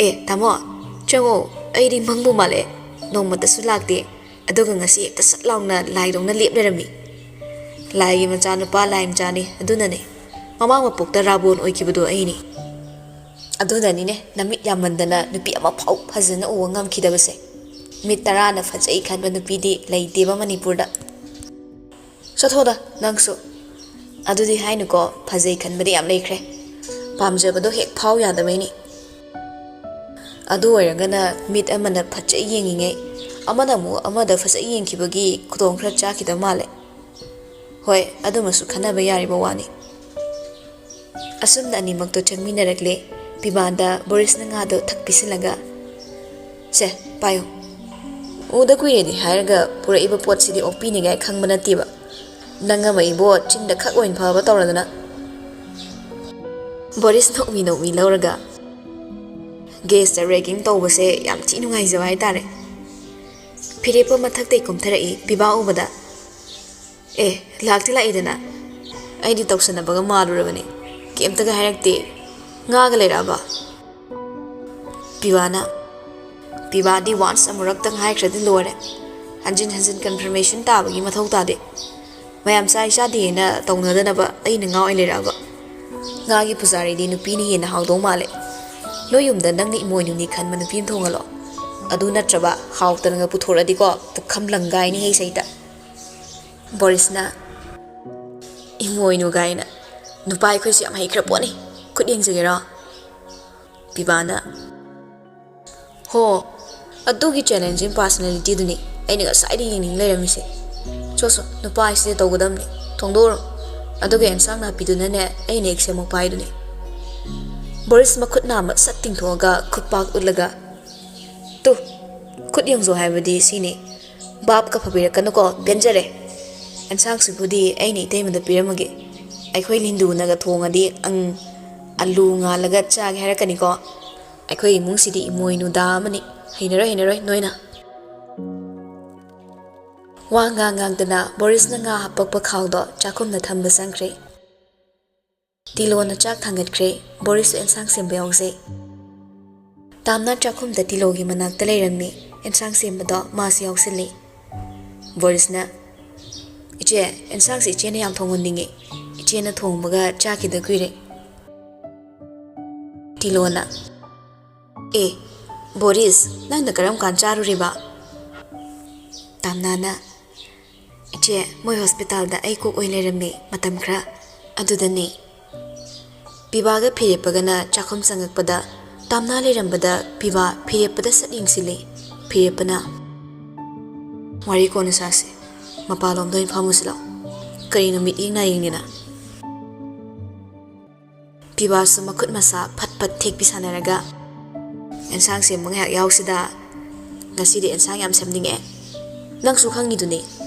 "ꯑꯦ ꯇꯥꯃꯣ, ꯆꯪꯉꯣ, ꯑꯩꯗꯤ ꯃꯪꯕꯨ ꯃꯥꯜꯂꯦ, ꯅꯣꯡꯃꯇꯁꯨ ꯂꯥꯛꯇꯦ, ꯑꯗꯨꯒ ꯉꯁꯤ ꯍꯦꯛꯇ ꯁꯠ ꯂꯥꯎꯅ ꯂꯥꯏꯗꯧꯅ ꯂꯦꯞ ꯂꯩꯔꯝꯃꯤ꯫ ꯂꯥꯏꯒꯤ ꯃꯆꯥꯅꯨꯄꯥ ꯂꯥꯏ ꯃꯆꯥꯅꯤ, ꯑꯗꯨꯅꯅꯦ꯫ ꯃꯃꯥꯡ ꯃꯄꯣꯛꯇ ꯔꯥꯕꯣꯟ ꯑꯣꯏꯈꯤꯕꯗꯣ ꯑꯩꯅꯤ꯫ ꯑꯗꯨꯅꯅꯤꯅꯦ ꯅꯃꯤꯠ ꯌꯥꯝꯃꯟꯗꯅ ꯅꯨꯄꯤ ꯑꯃꯐꯥꯎ ꯐꯖꯅ ꯎꯕ ꯉꯝꯈꯤꯗꯕꯁꯦ꯫ ꯃꯤꯠ ꯇꯔꯥꯅ ꯐꯖꯩ ꯈꯟꯕ ꯅꯨꯄꯤꯗꯤ ꯂꯩꯇꯦꯕ ꯃꯅꯤꯄꯨꯔꯗ꯫ ꯆꯠꯊꯣꯗ ꯅꯪꯁꯨ꯫ ꯑꯗꯨꯗꯤ ꯍꯥꯏꯅꯨꯀꯣ, ꯐꯖꯩ ꯈꯟꯕꯗꯤ ꯌꯥꯝ ꯂꯩꯈ꯭ꯔꯦ, ꯄꯥꯝꯖꯕꯗꯣ ꯍꯦꯛ ꯐꯥꯎ ꯌꯥꯗꯕꯩꯅꯤ꯫ ꯑꯗꯨ ꯑꯣꯏꯔꯒꯅ ꯃꯤꯠ ꯑꯃꯅ ꯐꯖꯩ ꯌꯦꯡꯉꯤꯉꯩ ꯑꯃꯅ ꯑꯃꯨꯛ ꯑꯃꯗ ꯐꯖꯩ ꯌꯦꯡꯈꯤꯕꯒꯤ ꯈꯨꯗꯣꯡ ꯈꯔ ꯆꯥꯈꯤꯗꯕ ꯃꯥꯜꯂꯦ꯫ ꯍꯣꯏ, ꯑꯗꯨꯃꯁꯨ ꯈꯟꯅꯕ ꯌꯥꯔꯤꯕ ꯋꯥꯅꯤ꯫ ꯑꯁꯨꯝꯅ ꯑꯅꯤꯃꯛꯇꯣ ꯆꯪꯃꯤꯟꯅꯔꯛꯂꯦ꯫ ꯄꯤꯕꯥꯗ ꯕꯣꯔꯤꯁꯅ ꯉꯥꯗꯣ ꯊꯛ ꯄꯤꯁꯤꯜꯂꯒ, "ꯁꯦ, ꯄꯥꯏꯌꯨ꯫ ꯎꯗ ꯀꯨꯏꯔꯦꯗꯤ ꯍꯥꯏꯔꯒ ꯄꯨꯔꯛꯏꯕ ꯄꯣꯠꯁꯤꯗꯤ ꯑꯣꯛꯄꯤꯅꯤꯉꯥꯏ ꯈꯪꯕ ꯅꯠꯇꯦꯕ꯫ ꯅꯪ ꯑꯃ ꯏꯕꯣ, ꯆꯤꯟꯗ ꯈꯛ ꯑꯣꯏꯅ ꯐꯕ ꯇꯧꯔꯗꯅ꯫" ꯕꯣꯔꯤꯁ ꯅꯣꯛꯃꯤ ꯅꯣꯛꯃꯤ ꯂꯧꯔꯒ, "ꯒꯦꯁꯇ ꯔꯦꯒꯤꯡ ꯇꯧꯕꯁꯦ ꯌꯥꯝ ꯊꯤ ꯅꯨꯡꯉꯥꯏꯖꯕ ꯍꯥꯏꯇꯥꯔꯦ꯫" ꯐꯤꯔꯦꯞꯄ ꯃꯊꯛꯇꯩ ꯀꯨꯝꯊꯔꯛꯏ ꯄꯤꯕꯥ ꯎꯕꯗ꯫ "ꯑꯦ, ꯂꯥꯛꯇꯤ ꯂꯥꯛꯏꯗꯅ꯫ ꯑꯩꯗꯤ ꯇꯧꯁꯟꯅꯕꯒ ꯃꯥꯜꯂꯨꯔꯕꯅꯦ꯫ ꯀꯩꯝꯇꯒ ꯍꯥꯏꯔꯛꯇꯦ꯫ ꯉꯥꯒ ꯂꯩꯔꯛꯑꯕ?" ꯄꯤꯕꯥꯅ, ꯄꯤꯕꯥꯗꯤ ꯋꯥꯟꯁ ꯑꯃꯨꯔꯛꯇꯪ ꯍꯥꯏꯈ꯭ꯔꯗꯤ ꯂꯣꯏꯔꯦ꯫ ꯍꯟꯖꯤꯟ ꯍꯟꯖꯤꯟ ꯀꯟꯐꯔꯃꯦꯁꯟ ꯇꯥꯕꯒꯤ ꯃꯊꯧ ꯇꯥꯗꯦ꯫ ꯃꯌꯥꯝ ꯆꯥꯏ ꯆꯥꯗꯦꯅ ꯇꯧꯅꯗꯅꯕ ꯑꯩꯅ ꯉꯥ ꯑꯣꯏꯅ ꯂꯩꯔꯛꯑꯕ꯫ ꯉꯥꯒꯤ ꯄꯨꯖꯥꯔꯤꯗꯤ ꯅꯨꯄꯤꯅ ꯍꯦꯟꯅ ꯍꯥꯎꯗꯧ ꯃꯥꯜꯂꯦ꯫ ꯅꯣꯏ ꯌꯨꯝꯗ ꯅꯪꯅ ꯏꯃꯣꯏꯅꯨꯅꯤ ꯈꯟꯕ ꯅꯨꯄꯤ ꯑꯃ ꯊꯣꯡꯍꯜꯂꯣ꯫ ꯑꯗꯨ ꯅꯠꯇ꯭ꯔꯕ ꯍꯥꯎꯇꯅꯒ ꯄꯨꯊꯣꯔꯛꯑꯗꯤꯀꯣ, ꯄꯨꯈꯝ ꯂꯪꯒꯥꯏꯅꯤ ꯍꯦ ꯁꯩꯇ꯫ ꯕꯣꯔꯤꯁꯅ, "ꯏꯃꯣꯏꯅꯨ ꯀꯥꯏꯅ꯫ ꯅꯨꯄꯥ ꯑꯩꯈꯣꯏꯁꯨ ꯌꯥꯝ ꯍꯩꯈ꯭ꯔ ꯄꯣꯠꯅꯤ꯫ ꯈꯨꯠ ꯌꯦꯡꯖꯒꯦꯔꯣ?" ꯄꯤꯕꯥꯅ, "ꯍꯣ, ꯑꯗꯨꯒꯤ ꯆꯦꯂꯦꯟꯖꯤꯡ ꯄꯥꯔꯁꯅꯦꯂꯤꯇꯤꯗꯨꯅꯤ ꯑꯩꯅ ꯉꯁꯥꯏꯗ ꯌꯦꯡꯅꯤꯡ ꯂꯩꯔꯝꯃꯤꯁꯦ꯫ ꯁꯣ ꯁꯣ, ꯅꯨꯄꯥ ꯍꯥꯏꯁꯤꯗꯤ ꯇꯧꯒꯗꯕꯅꯤ꯫ ꯊꯣꯡꯗꯣꯛꯎꯔꯣ꯫ ꯑꯗꯨꯒ ꯑꯦꯟꯁꯥꯡ ꯅꯥꯄꯤꯗꯨꯅꯅꯦ ꯑꯩꯅ ꯍꯦꯛ ꯁꯦꯝꯃꯛꯄ ꯍꯥꯏꯗꯨꯅꯤ꯫" ꯕꯣꯔꯤꯁ ꯃꯈꯨꯠ ꯅꯥꯝꯃ ꯁꯠ ꯇꯤꯡꯊꯣꯛꯑꯒ ꯈꯨꯠꯄꯥꯛ ꯎꯠꯂꯒ, "ꯇꯨ, ꯈꯨꯠ ꯌꯦꯡꯖꯧ ꯍꯥꯏꯕꯗꯤ ꯁꯤꯅꯤ꯫ ꯚꯥꯞꯀ ꯐꯕꯤꯔꯛꯀꯅꯨꯀꯣ, ꯄꯦꯟꯖꯔꯦ꯫ ꯑꯦꯟꯁꯥꯡꯁꯤꯕꯨꯗꯤ ꯑꯩꯅ ꯏꯇꯩꯃꯗ ꯄꯤꯔꯝꯃꯒꯦ꯫ ꯑꯩꯈꯣꯏ ꯂꯤꯟꯗꯨꯅꯒ ꯊꯣꯡꯉꯗꯤ, ꯑꯪ, ꯑꯂꯨ ꯉꯥꯜꯂꯒ ꯆꯥꯒꯦ ꯍꯥꯏꯔꯛꯀꯅꯤꯀꯣ꯫ ꯑꯩꯈꯣꯏ ꯏꯃꯨꯡꯁꯤꯗꯤ ꯏꯃꯣꯏꯅꯨꯗꯥ ꯑꯃꯅꯤ꯫ "ꯍꯩꯅꯔꯣꯏ, ꯍꯩꯅꯔꯣꯏ ꯅꯣꯏꯅ꯫" ꯋꯥ ꯉꯥꯡ ꯉꯥꯡꯗꯅ ꯕꯣꯔꯤꯁꯅ ꯉꯥ ꯍꯥꯞꯄꯛꯄ ꯈꯥꯎꯗꯣ ꯆꯥꯛꯈꯨꯝꯗ ꯊꯝꯕ ꯆꯪꯈ꯭ꯔꯦ꯫ ꯇꯤꯂꯣꯅ ꯆꯥꯛ ꯊꯥꯡꯒꯠꯈ꯭ꯔꯦ꯫ ꯕꯣꯔꯤꯁꯁꯨ ꯑꯦꯟꯁꯥꯡ ꯁꯦꯝꯕ ꯌꯥꯎꯖꯩ꯫ ꯇꯥꯝꯅꯥ ꯆꯥꯛꯈꯨꯝꯗ ꯇꯤꯂꯣꯒꯤ ꯃꯅꯥꯛꯇ ꯂꯩꯔꯝꯃꯤ꯫ ꯑꯦꯟꯁꯥꯡ ꯁꯦꯝꯕꯗꯣ ꯃꯥꯁꯨ ꯌꯥꯎꯁꯤꯜꯂꯤ꯫ ꯕꯣꯔꯤꯁꯅ, "ꯏꯆꯦ, ꯑꯦꯟꯁꯥꯡꯁꯤ ꯏꯆꯦꯅ ꯌꯥꯝ ꯊꯣꯡꯍꯟꯅꯤꯡꯉꯤ꯫ ꯏꯆꯦꯅ ꯊꯣꯡꯕꯒ ꯆꯥꯈꯤꯗ ꯀꯨꯏꯔꯦ꯫" ꯇꯤꯂꯣꯅ, "ꯑꯦ, ꯕꯣꯔꯤꯁ, ꯅꯪꯅ ꯀꯔꯝ ꯀꯥꯟ ꯆꯥꯔꯨꯔꯤꯕ?" ꯇꯥꯝꯅꯥꯅ, "ꯏꯆꯦ, ꯃꯣꯏ ꯍꯣꯁꯄꯤꯇꯥꯜꯗ ꯑꯩ ꯀꯨꯛ ꯑꯣꯏꯅ ꯂꯩꯔꯝꯃꯤ ꯃꯇꯝ ꯈꯔ, ꯑꯗꯨꯗꯅꯤ꯫" ꯄꯤꯕꯥꯒ ꯐꯤꯔꯦꯞꯄꯒꯅ ꯆꯥꯛꯈꯨꯝ ꯆꯪꯉꯛꯄꯗ ꯇꯥꯝꯅꯥ ꯂꯩꯔꯝꯕꯗ ꯄꯤꯕꯥ ꯐꯤꯔꯦꯞꯄꯗ ꯁꯠ ꯌꯦꯡꯁꯤꯜꯂꯤ꯫ ꯐꯤꯔꯦꯞꯄꯅ, "ꯋꯥꯔꯤ ꯀꯣꯟꯅ ꯁꯥꯁꯤ, ꯃꯄꯥꯟꯂꯣꯝꯗ ꯑꯣꯏꯅ ꯐꯝꯃꯨꯁꯤ ꯂꯥꯛꯑꯣ꯫ ꯀꯔꯤꯅꯣ ꯃꯤꯠꯌꯦꯡ ꯅꯥꯌꯦꯡꯅꯤꯅ?" ꯄꯤꯕꯥꯁꯨ ꯃꯈꯨꯠ ꯃꯁꯥ ꯐꯠ ꯐꯠ ꯊꯦꯛꯄꯤ ꯁꯥꯟꯅꯔꯒ, "ꯑꯦꯟꯁꯥꯡ ꯁꯦꯝꯕ ꯉꯥꯏꯍꯥꯛ ꯌꯥꯎꯁꯤꯗ꯫ ꯉꯁꯤꯗꯤ ꯑꯦꯟꯁꯥꯡ ꯌꯥꯝ ꯁꯦꯝꯅꯤꯡꯉꯛꯑꯦ꯫ ꯅꯪꯁꯨ ꯈꯪꯉꯤꯗꯨꯅꯤ,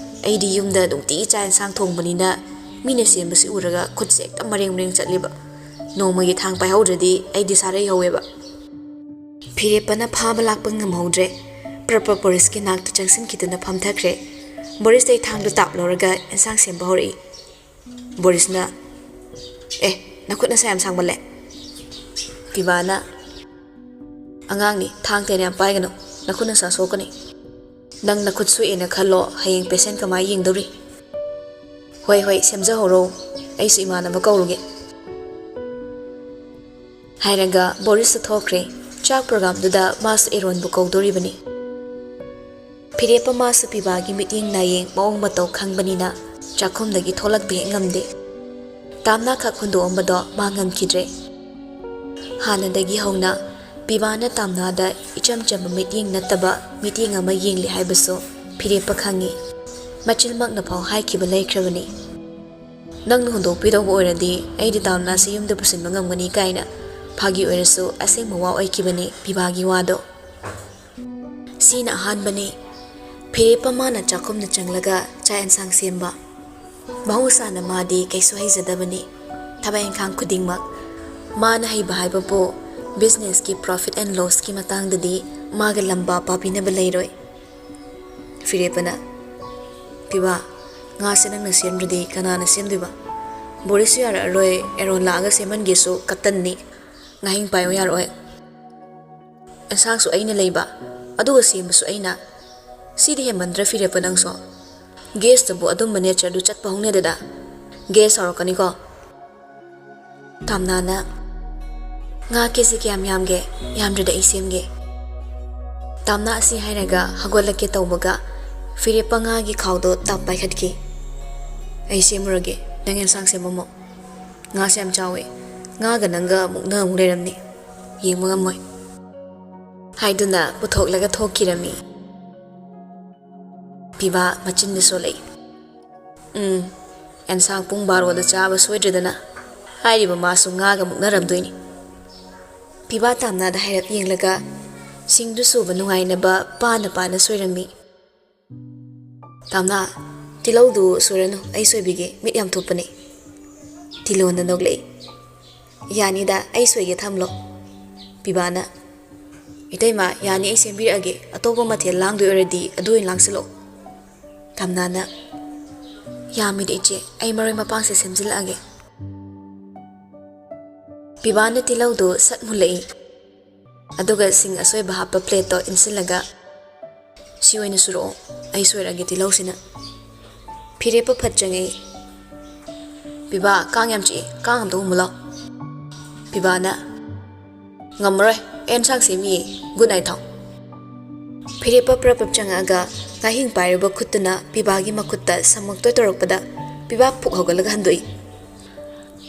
ꯑꯩꯗꯤ ꯌꯨꯝꯗ ꯅꯨꯡꯇꯤꯒꯤ ꯆꯥꯛ ꯑꯦꯟꯁꯥꯡ ꯊꯣꯡꯕꯅꯤꯅ ꯃꯤꯅ ꯁꯦꯝꯕꯁꯤ ꯎꯔꯒ ꯈꯨꯠꯁꯦ ꯍꯦꯛꯇ ꯃꯔꯦꯡ ꯃꯔꯦꯡ ꯆꯠꯂꯤꯕ꯫ ꯅꯣꯡꯃꯒꯤ ꯊꯥꯡ ꯄꯥꯏꯍꯧꯗ꯭ꯔꯗꯤ ꯑꯩꯗꯤ ꯁꯥꯔꯩ ꯍꯧꯋꯦꯕ꯫" ꯐꯤꯔꯦꯞꯄꯅ ꯐꯥꯕ ꯂꯥꯛꯄ ꯉꯝꯍꯧꯗ꯭ꯔꯦ꯫ ꯄ꯭ꯔꯞ ꯄ꯭ꯔꯞ ꯕꯣꯔꯤꯁꯀꯤ ꯅꯥꯛꯇ ꯆꯪꯁꯤꯟꯈꯤꯗꯨꯅ ꯐꯝꯊꯈ꯭ꯔꯦ꯫ ꯕꯣꯔꯤꯁꯇꯩ ꯊꯥꯡꯗꯨ ꯇꯥꯞ ꯂꯧꯔꯒ ꯑꯦꯟꯁꯥꯡ ꯁꯦꯝꯕ ꯍꯧꯔꯛꯏ꯫ ꯕꯣꯔꯤꯁꯅ, "ꯑꯦ, ꯅꯈꯨꯠ ꯅꯁꯥ ꯌꯥꯝ ꯁꯥꯡꯃꯜꯂꯦ꯫" ꯄꯤꯕꯥꯅ, "ꯑꯉꯥꯡꯅꯤ, ꯊꯥꯡ ꯇꯦꯟ ꯌꯥꯝ ꯄꯥꯏꯒꯅꯨ, ꯅꯈꯨꯠ ꯅꯁꯥ ꯁꯣꯛꯀꯅꯤ꯫ ꯅꯪ ꯅꯈꯨꯠ ꯁꯣꯛꯑꯦꯅ ꯈꯜꯂꯣ, ꯍꯌꯦꯡ ꯄꯦꯁꯦꯟ ꯀꯃꯥꯏ ꯌꯦꯡꯗꯧꯔꯤ? ꯍꯣꯏ, ꯍꯣꯏ, ꯁꯦꯝꯖꯍꯧꯔꯣ, ꯑꯩꯁꯨ ꯏꯃꯥꯟꯅꯕ ꯀꯧꯔꯨꯒꯦ꯫" ꯍꯥꯏꯔꯒ ꯕꯣꯔꯤꯁꯁꯨ ꯊꯣꯛꯈ꯭ꯔꯦ꯫ ꯆꯥꯛ ꯄ꯭ꯔꯣꯒ꯭ꯔꯥꯝꯗꯨꯗ ꯃꯥꯁꯨ ꯑꯦꯔꯣꯟꯕꯨ ꯀꯧꯗꯣꯔꯤꯕꯅꯤ꯫ ꯐꯤꯔꯦꯞꯄ ꯃꯥꯁꯨ ꯄꯤꯕꯥꯒꯤ ꯃꯤꯠꯌꯦꯡ ꯅꯥꯌꯦꯡ ꯃꯑꯣꯡ ꯃꯇꯧ ꯈꯪꯕꯅꯤꯅ ꯆꯥꯛꯈꯨꯝꯗꯒꯤ ꯊꯣꯛꯂꯛꯄ ꯍꯦꯛ ꯉꯝꯗꯦ꯫ ꯇꯥꯝꯅꯥ ꯈꯛ ꯍꯨꯟꯗꯣꯛꯑꯝꯕꯗꯣ ꯃꯥ ꯉꯝꯈꯤꯗ꯭ꯔꯦ꯫ ꯍꯥꯟꯅꯗꯒꯤ ꯍꯧꯅ ꯄꯤꯕꯥꯅ ꯇꯥꯝꯅꯥꯗ ꯏꯆꯝ ꯆꯝꯕ ꯃꯤꯠꯌꯦꯡ ꯅꯠꯇꯕ ꯃꯤꯠꯌꯦꯡ ꯑꯃ ꯌꯦꯡꯂꯤ ꯍꯥꯏꯕꯁꯨ ꯐꯤꯔꯦꯞꯄ ꯈꯪꯉꯤ꯫ ꯃꯆꯤꯟꯃꯛꯅ ꯐꯥꯎ ꯍꯥꯏꯈꯤꯕ ꯂꯩꯈ꯭ꯔꯕꯅꯤ꯫ "ꯅꯪꯅ ꯍꯨꯟꯗꯣꯛꯄꯤꯗꯧꯕ ꯑꯣꯏꯔꯗꯤ ꯑꯩꯗꯤ ꯇꯥꯝꯅꯥꯁꯤ ꯌꯨꯝꯗ ꯄꯨꯁꯤꯟꯕ ꯉꯝꯒꯅꯤ" ꯀꯥꯏꯅ ꯐꯥꯒꯤ ꯑꯣꯏꯔꯁꯨ ꯑꯁꯦꯡꯕ ꯋꯥ ꯑꯣꯏꯈꯤꯕꯅꯤ ꯄꯤꯕꯥꯒꯤ ꯋꯥꯗꯣ꯫ ꯁꯤꯅ ꯑꯍꯥꯟꯕꯅꯤ ꯐꯤꯔꯦꯞꯄ ꯃꯥꯅ ꯆꯥꯛꯈꯨꯝꯗ ꯆꯪꯂꯒ ꯆꯥꯛ ꯑꯦꯟꯁꯥꯡ ꯁꯦꯝꯕ꯫ ꯃꯍꯧꯁꯥꯅ ꯃꯥꯗꯤ ꯀꯩꯁꯨ ꯍꯩꯖꯗꯕꯅꯤ꯫ ꯊꯕꯛ ꯏꯟꯈꯥꯡ ꯈꯨꯗꯤꯡꯃꯛ ꯃꯥꯅ ꯍꯩꯕ ꯍꯥꯏꯕꯕꯨ businessꯀꯤ profit and lossꯀꯤ ꯃꯇꯥꯡꯗꯗꯤ ꯃꯥꯒ ꯂꯝꯕꯥ ꯄꯥꯕꯤꯅꯕ ꯂꯩꯔꯣꯏ꯫ ꯐꯤꯔꯦꯞꯄꯅ, "ꯄꯤꯕꯥ, ꯉꯥꯁꯦ ꯅꯪꯅ ꯁꯦꯝꯗ꯭ꯔꯗꯤ ꯀꯅꯥꯅ ꯁꯦꯝꯗꯣꯏꯕ? ꯕꯣꯔꯤꯁꯁꯨ ꯌꯥꯔꯛꯑꯔꯣꯏ, ꯑꯦꯔꯣꯟ ꯂꯥꯛꯑꯒ ꯁꯦꯝꯍꯟꯒꯦꯁꯨ ꯀꯇꯟꯅꯤ꯫ ꯉꯥꯍꯤꯡ ꯄꯥꯏꯌꯣ ꯌꯥꯔꯛꯑꯣꯏ꯫ ꯑꯦꯟꯁꯥꯡꯁꯨ ꯑꯩꯅ ꯂꯩꯕ, ꯑꯗꯨꯒ ꯁꯦꯝꯕꯁꯨ ꯑꯩꯅ꯫ ꯁꯤꯗꯤ ꯍꯦꯟꯃꯟꯗ꯭ꯔ ꯐꯤꯔꯦꯞꯄ ꯅꯪꯁꯨ? ꯒꯦꯁꯇꯕꯨ ꯑꯗꯨꯝꯕ ꯅꯦꯆꯔꯗꯨ ꯆꯠꯄ ꯍꯧꯅꯗꯦꯗ꯫ ꯒꯦꯁ ꯁꯥꯎꯔꯛꯀꯅꯤꯀꯣ?" ꯇꯥꯝꯅꯥꯅ, "ꯉꯥ ꯀꯦꯖꯤ ꯀꯌꯥꯝ ꯌꯥꯝꯒꯦ? ꯌꯥꯝꯗ꯭ꯔꯗꯤ ꯑꯩ ꯁꯦꯝꯒꯦ꯫" ꯇꯥꯝꯅꯥ ꯑꯁꯤ ꯍꯥꯏꯔꯒ ꯍꯧꯒꯠꯂꯛꯀꯦ ꯇꯧꯕꯒ ꯐꯤꯔꯦꯞꯄ ꯉꯥꯒꯤ ꯈꯥꯎꯗꯣ ꯇꯞ ꯄꯥꯏꯈꯠꯈꯤ꯫ "ꯑꯩ ꯁꯦꯝꯃꯨꯔꯒꯦ, ꯅꯪ ꯑꯦꯟꯁꯥꯡ ꯁꯦꯝꯃꯝꯃꯣ꯫ ꯉꯥꯁꯦ ꯌꯥꯝ ꯆꯥꯎꯋꯦ, ꯉꯥꯒ ꯅꯪꯒ ꯃꯨꯛꯅ ꯑꯃꯨꯛ ꯂꯩꯔꯝꯅꯤ, ꯌꯦꯡꯕ ꯉꯝꯃꯣꯏ꯫" ꯍꯥꯏꯗꯨꯅ ꯄꯨꯊꯣꯛꯂꯒ ꯊꯣꯛꯈꯤꯔꯝꯃꯤ꯫ ꯄꯤꯕꯥ ꯃꯆꯤꯟꯗ ꯁꯣꯜꯂꯛꯏ꯫ "ꯎꯝ, ꯑꯦꯟꯁꯥꯡ ꯄꯨꯡ ꯕꯥꯔꯣꯗ ꯆꯥꯕ ꯁꯣꯏꯗ꯭ꯔꯦꯗꯅ꯫ ꯍꯥꯏꯔꯤꯕ ꯃꯥꯁꯨ ꯉꯥꯒ ꯃꯨꯛꯅꯔꯝꯗꯣꯏꯅꯤ꯫" ꯄꯤꯕꯥ ꯇꯥꯝꯅꯥꯗ ꯍꯥꯏꯔꯞ ꯌꯦꯡꯂꯒ, ꯁꯤꯡꯗꯨ ꯁꯨꯕ ꯅꯨꯡꯉꯥꯏꯅꯕ ꯄꯥꯅ ꯄꯥꯅ ꯁꯣꯏꯔꯝꯃꯤ꯫ "ꯇꯥꯝꯅꯥ, ꯇꯤꯜꯍꯧꯗꯨ ꯁꯣꯏꯔꯅꯨ, ꯑꯩ ꯁꯣꯏꯕꯤꯒꯦ, ꯃꯤꯠ ꯌꯥꯝ ꯊꯣꯛꯄꯅꯦ꯫" ꯇꯤꯂꯣꯟꯅ ꯅꯣꯛꯂꯛꯏ꯫ "ꯌꯥꯅꯤꯗ, ꯑꯩ ꯁꯣꯏꯒꯦ, ꯊꯝꯂꯣ꯫" ꯄꯤꯕꯥꯅ, "ꯏꯇꯩꯃ, ꯌꯥꯅꯤ, ꯑꯩ ꯁꯦꯝꯕꯤꯔꯛꯑꯒꯦ, ꯑꯇꯣꯞꯄ ꯃꯊꯦꯜ ꯂꯥꯡꯗꯣꯏ ꯑꯣꯏꯔꯗꯤ ꯑꯗꯨ ꯑꯣꯏꯅ ꯂꯥꯡꯁꯤꯜꯂꯣ꯫" ꯇꯥꯝꯅꯥꯅ, "ꯌꯥꯝꯃꯤꯗ ꯏꯆꯦ, ꯑꯩ ꯃꯔꯣꯏ ꯃꯄꯥꯡꯁꯦ ꯁꯦꯝꯖꯤꯜꯂꯛꯑꯒꯦ꯫" ꯄꯤꯕꯥꯅ ꯇꯤꯜꯍꯧꯗꯨ ꯁꯠ ꯃꯨꯜꯂꯛꯏ꯫ ꯑꯗꯨꯒ ꯁꯤꯡ ꯑꯁꯣꯏꯕ ꯍꯥꯞꯄ ꯄ꯭ꯂꯦꯠꯇꯣ ꯏꯟꯁꯤꯜꯂꯒ, "ꯁꯤ ꯑꯣꯏꯅ ꯁꯨꯔꯛꯑꯣ, ꯑꯩ ꯁꯣꯏꯔꯛꯑꯒꯦ ꯇꯤꯜꯍꯧꯁꯤꯅ꯫" ꯐꯤꯔꯦꯞꯄ ꯐꯠ ꯆꯪꯉꯛꯏ꯫ "ꯄꯤꯕꯥ, ꯀꯥꯡ ꯌꯥꯝ ꯆꯤꯛꯏ, ꯀꯥꯡ ꯑꯝꯇ ꯍꯨꯝꯃꯨ ꯂꯥꯎ꯫" ꯄꯤꯕꯥꯅ, "ꯉꯝꯃꯔꯣꯏ, ꯑꯩ ꯑꯦꯟꯁꯥꯡ ꯁꯦꯝꯃꯤꯌꯦ, ꯒꯨꯗ ꯅꯥꯏꯠ ꯊꯥꯎ꯫" ꯐꯤꯔꯦꯞꯄ ꯄ꯭ꯔꯞ ꯄ꯭ꯔꯞ ꯆꯪꯉꯛꯑꯒ ꯉꯥꯍꯤꯡ ꯄꯥꯏꯔꯨꯕ ꯈꯨꯠꯇꯨꯅ ꯄꯤꯕꯥꯒꯤ ꯃꯈꯨꯠꯇ ꯁꯝꯃꯛꯇꯣꯏ ꯇꯧꯔꯛꯄꯗ ꯄꯤꯕꯥ ꯐꯨꯛ ꯍꯧꯒꯠꯂꯒ ꯍꯟꯗꯣꯛꯏ꯫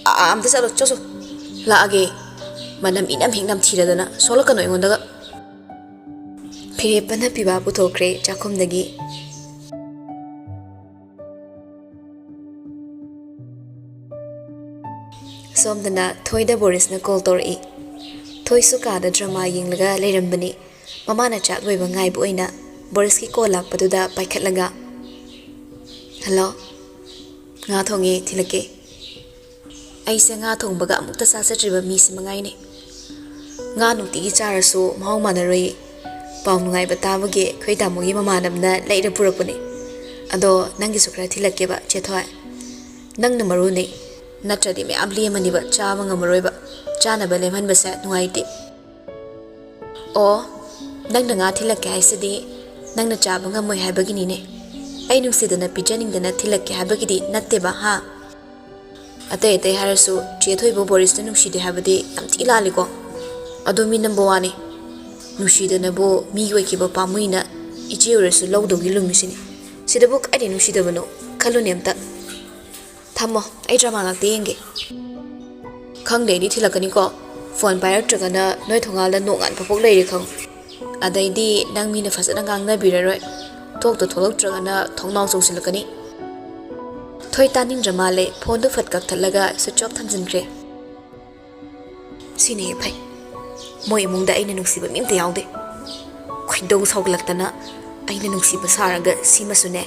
"ꯑꯥ, ꯑꯝꯇ ꯆꯠꯂꯣ, ꯆꯠꯁꯣ꯫ ꯂꯥꯛꯑꯒꯦ꯫ ꯃꯅꯝ ꯏꯅꯝ ꯍꯦꯛ ꯅꯝꯊꯤꯔꯗꯅ ꯁꯣꯛꯂꯛꯀꯅꯨ ꯑꯩꯉꯣꯟꯗꯒ꯫" ꯐꯤꯔꯦꯞꯄꯅ ꯄꯤꯕꯥ ꯄꯨꯊꯣꯛꯈ꯭ꯔꯦ ꯆꯥꯛꯈꯨꯝꯗꯒꯤ꯫ ꯁꯣꯝꯗꯅ ꯊꯣꯏꯗ ꯕꯣꯔꯤꯁꯅ ꯀꯣꯜ ꯇꯧꯔꯛꯏ꯫ ꯊꯣꯏꯁꯨ ꯀꯥꯗ ꯗ꯭ꯔꯃꯥ ꯌꯦꯡꯂꯒ ꯂꯩꯔꯝꯕꯅꯤ꯫ ꯃꯃꯥꯅ ꯆꯥꯛ ꯂꯣꯏꯕ ꯉꯥꯏꯕ ꯑꯣꯏꯅ ꯕꯣꯔꯤꯁꯀꯤ ꯀꯣꯜ ꯂꯥꯛꯄꯗꯨꯗ ꯄꯥꯏꯈꯠꯂꯒ, "ꯍꯜꯂꯣ, ꯉꯥ ꯊꯣꯡꯉꯦ, ꯊꯤꯜꯂꯛꯀꯦ꯫" ꯑꯩꯁꯦ ꯉꯥ ꯊꯣꯡꯕꯒ ꯑꯃꯨꯛꯇ ꯆꯥꯖꯗ꯭ꯔꯤꯕ ꯃꯤꯁꯤ ꯃꯉꯥꯏꯅꯦ꯫ ꯉꯥ ꯅꯨꯡꯇꯤꯒꯤ ꯆꯥꯔꯁꯨ ꯃꯍꯥꯎ ꯃꯥꯟꯅꯔꯣꯏꯌꯦ꯫ ꯄꯥꯎ ꯅꯨꯡꯉꯥꯏꯕ ꯇꯥꯕꯒꯤ ꯑꯩꯈꯣꯏ ꯇꯥꯃꯣꯒꯤ ꯃꯃꯥꯟꯅꯕꯅ ꯂꯩꯔ ꯄꯨꯔꯛꯄꯅꯦ꯫ ꯑꯗꯣ ꯅꯪꯒꯤꯁꯨ ꯈꯔ ꯊꯤꯜꯂꯛꯀꯦꯕ, ꯆꯦꯊꯣꯏ꯫ ꯅꯪꯅ ꯃꯔꯨꯅꯦ꯫ ꯅꯠꯇ꯭ꯔꯗꯤ ꯃꯌꯥꯝ ꯂꯦꯝꯃꯅꯤꯕ, ꯆꯥꯕ ꯉꯝꯃꯔꯣꯏꯕ꯫ ꯆꯥꯅꯕ ꯂꯦꯝꯍꯟꯕꯁꯦ ꯅꯨꯡꯉꯥꯏꯇꯦ꯫ ꯑꯣ, ꯅꯪꯅ ꯉꯥ ꯊꯤꯜꯂꯛꯀꯦ ꯍꯥꯏꯁꯤꯗꯤ ꯅꯪꯅ ꯆꯥꯕ ꯉꯝꯃꯣꯏ ꯍꯥꯏꯕꯒꯤꯅꯤꯅꯦ꯫ ꯑꯩ ꯅꯨꯡꯁꯤꯗꯅ ꯄꯤꯖꯅꯤꯡꯗꯅ ꯊꯤꯜꯂꯛꯀꯦ ꯍꯥꯏꯕꯒꯤꯗꯤ ꯅꯠꯇꯦꯕ, ꯍꯥ? ꯑꯇꯩ ꯑꯇꯩ ꯍꯥꯏꯔꯁꯨ ꯆꯦ ꯊꯣꯏꯕꯨ ꯕꯣꯔꯤꯁꯅ ꯅꯨꯡꯁꯤꯗꯦ ꯍꯥꯏꯕꯗꯤ ꯌꯥꯝ ꯊꯤ ꯂꯥꯜꯂꯤꯀꯣ꯫ ꯑꯗꯣ ꯃꯤ ꯅꯝꯕ ꯋꯥꯅꯤ꯫ ꯅꯨꯡꯁꯤꯗꯅꯕꯨ ꯃꯤꯒꯤ ꯑꯣꯏꯈꯤꯕ ꯄꯥꯝꯃꯨꯏꯅ ꯏꯆꯦ ꯑꯣꯏꯔꯁꯨ ꯂꯧꯗꯧꯒꯤ ꯂꯨꯝꯃꯤꯁꯤꯅꯤ꯫ ꯁꯤꯗꯕꯨ ꯀꯥꯏꯗꯩ ꯅꯨꯡꯁꯤꯗꯕꯅꯣ? ꯈꯜꯂꯨꯅꯦ ꯑꯝꯇ꯫ ꯊꯝꯃꯣ, ꯑꯩ ꯗ꯭ꯔꯃꯥ ꯉꯥꯛꯇ ꯌꯦꯡꯒꯦ꯫ ꯈꯪꯗꯦ, ꯑꯩꯗꯤ ꯊꯤꯜꯂꯛꯀꯅꯤꯀꯣ꯫ ꯐꯣꯟ ꯄꯥꯏꯔꯛꯇ꯭ꯔꯒꯅ ꯅꯣꯏ ꯊꯣꯡꯒꯥꯜꯗ ꯅꯣꯡꯉꯥꯟꯕ ꯐꯥꯎ ꯂꯩꯔꯦ ꯈꯪꯉꯨ꯫ ꯑꯗꯩꯗꯤ ꯅꯪ ꯃꯤꯅ ꯐꯖꯅ ꯉꯥꯡꯅꯕꯤꯔꯔꯣꯏ꯫ ꯊꯣꯛꯇ ꯊꯣꯛꯂꯛꯇ꯭ꯔꯒꯅ ꯊꯣꯡꯅꯥꯎ ꯆꯣꯡꯁꯤꯜꯂꯛꯀꯅꯤ꯫ ꯊꯣꯏ ꯇꯥꯅꯤꯡꯗ꯭ꯔ ꯃꯥꯜꯂꯦ, ꯐꯣꯟꯗꯨ ꯐꯠ ꯀꯛꯊꯠꯂꯒ ꯁ꯭ꯋꯤꯆ ꯑꯣꯐ ꯊꯝꯖꯤꯟꯈ꯭ꯔꯦ꯫ ꯁꯤꯅ ꯍꯦꯛ ꯐꯩ꯫ ꯃꯣꯏ ꯏꯃꯨꯡꯗ ꯑꯩꯅ ꯅꯨꯡꯁꯤꯕ ꯃꯤ ꯑꯝꯇ ꯌꯥꯎꯗꯦ꯫ ꯈꯣꯏꯗꯧ ꯁꯥꯎꯒꯠꯂꯛꯇꯅ ꯑꯩꯅ ꯅꯨꯡꯁꯤꯕ ꯁꯥꯔꯒ ꯁꯤꯃꯁꯨꯅꯦ,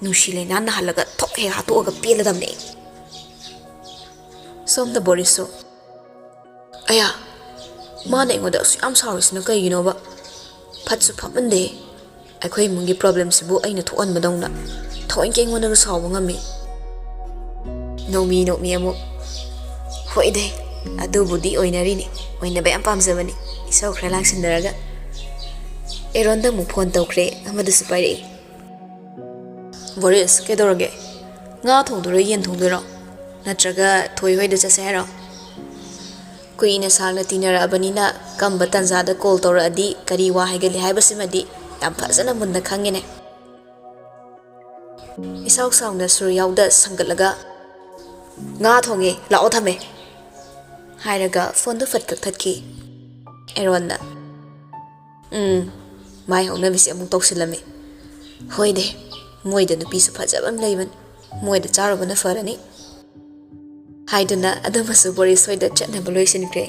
ꯅꯨꯡꯁꯤ ꯂꯩꯅꯥ ꯅꯥꯍꯜꯂꯒ ꯊꯣꯛ ꯍꯦꯛ ꯍꯥꯠꯇꯣꯛꯑꯒ ꯄꯦꯜꯂꯗꯝꯅꯦ ꯑꯩ꯫ ꯁꯣꯝꯗ ꯕꯣꯔꯤꯁꯁꯨ, "ꯑꯌꯥ, ꯃꯥꯅ ꯑꯩꯉꯣꯟꯗ ꯑꯁꯨꯛ ꯌꯥꯝ ꯁꯥꯎꯔꯤꯁꯤꯅ ꯀꯩꯒꯤꯅꯣꯕ? ꯐꯠꯁꯨ ꯐꯠꯃꯟꯗꯦ꯫ ꯑꯩꯈꯣꯏ ꯏꯃꯨꯡꯒꯤ ꯄ꯭ꯔꯣꯕ꯭ꯂꯦꯝꯁꯤꯕꯨ ꯑꯩꯅ ꯊꯣꯛꯍꯟꯕꯗꯧꯅ ꯊꯑꯣꯏꯀꯤ ꯑꯩꯉꯣꯟꯗꯒ ꯁꯥꯎꯕ ꯉꯝꯃꯤ?" ꯅꯣꯛꯃꯤ ꯅꯣꯛꯃꯤ ꯑꯃꯨꯛ, "ꯍꯣꯏꯗꯦ, ꯑꯗꯨꯕꯨꯗꯤ ꯑꯣꯏꯅꯔꯤꯅꯤ, ꯑꯣꯏꯅꯕ ꯌꯥꯝ ꯄꯥꯝꯖꯕꯅꯤ, ꯏꯁꯧ ꯈꯔ ꯂꯥꯡꯁꯤꯟꯅꯔꯒ꯫" ꯑꯦꯔꯣꯟꯗ ꯑꯃꯨꯛ ꯐꯣꯟ ꯇꯧꯈ꯭ꯔꯦ, ꯑꯃꯗꯨꯁꯨ ꯄꯥꯏꯔꯛꯏ꯫ "ꯕꯣꯔꯤꯁ, ꯀꯩꯗꯧꯔꯒꯦ? ꯉꯥ ꯊꯣꯡꯗꯣꯏꯔꯣ, ꯌꯦꯟ ꯊꯣꯡꯗꯣꯏꯔꯣ? ꯅꯠꯇ꯭ꯔꯒ ꯊꯣꯏ ꯍꯣꯏꯗ ꯆꯠꯁꯦ ꯍꯥꯏꯔꯣ? ꯀꯨꯏꯅ ꯁꯥꯡꯅ ꯇꯤꯟꯅꯔꯛꯑꯕꯅꯤꯅ ꯀꯝꯕ ꯇꯥꯟꯖꯥꯗ ꯀꯣꯜ ꯇꯧꯔꯛꯑꯗꯤ ꯀꯔꯤ ꯋꯥ ꯍꯥꯏꯒꯜꯂꯤ ꯍꯥꯏꯕꯁꯤꯃꯗꯤ ꯌꯥꯝ ꯐꯖꯅ ꯃꯨꯟꯅ ꯈꯪꯉꯦꯅꯦ꯫" ꯏꯁꯥꯎ ꯁꯥꯎꯅ ꯁꯨꯔ ꯌꯥꯎꯗ ꯁꯪꯒꯠꯂꯒ, "ꯉꯥ ꯊꯣꯡꯉꯦ, ꯂꯥꯛꯑꯣ, ꯊꯝꯃꯦ," ꯍꯥꯏꯔꯒ ꯐꯣꯟꯗꯨ ꯐꯠ ꯀꯛꯊꯠꯈꯤ꯫ ꯑꯦꯔꯣꯟꯅ, "ꯎꯝ, ꯃꯥꯏ ꯍꯧꯅꯕꯤꯁꯦ ꯑꯃꯨꯛ ꯇꯧꯁꯤꯜꯂꯝꯃꯤ꯫ ꯍꯣꯏꯅꯦ, ꯃꯣꯏꯗ ꯅꯨꯄꯤꯁꯨ ꯐꯖꯕ ꯑꯃ ꯂꯩꯕꯅꯤ, ꯃꯣꯏꯗ ꯆꯥꯔꯨꯕꯅ ꯐꯔꯅꯤ," ꯍꯥꯏꯗꯨꯅ ꯑꯗꯨꯃꯁꯨ ꯕꯣꯔꯤꯁ ꯍꯣꯏꯗ ꯆꯠꯅꯕ ꯂꯣꯏꯁꯤꯟꯈ꯭ꯔꯦ꯫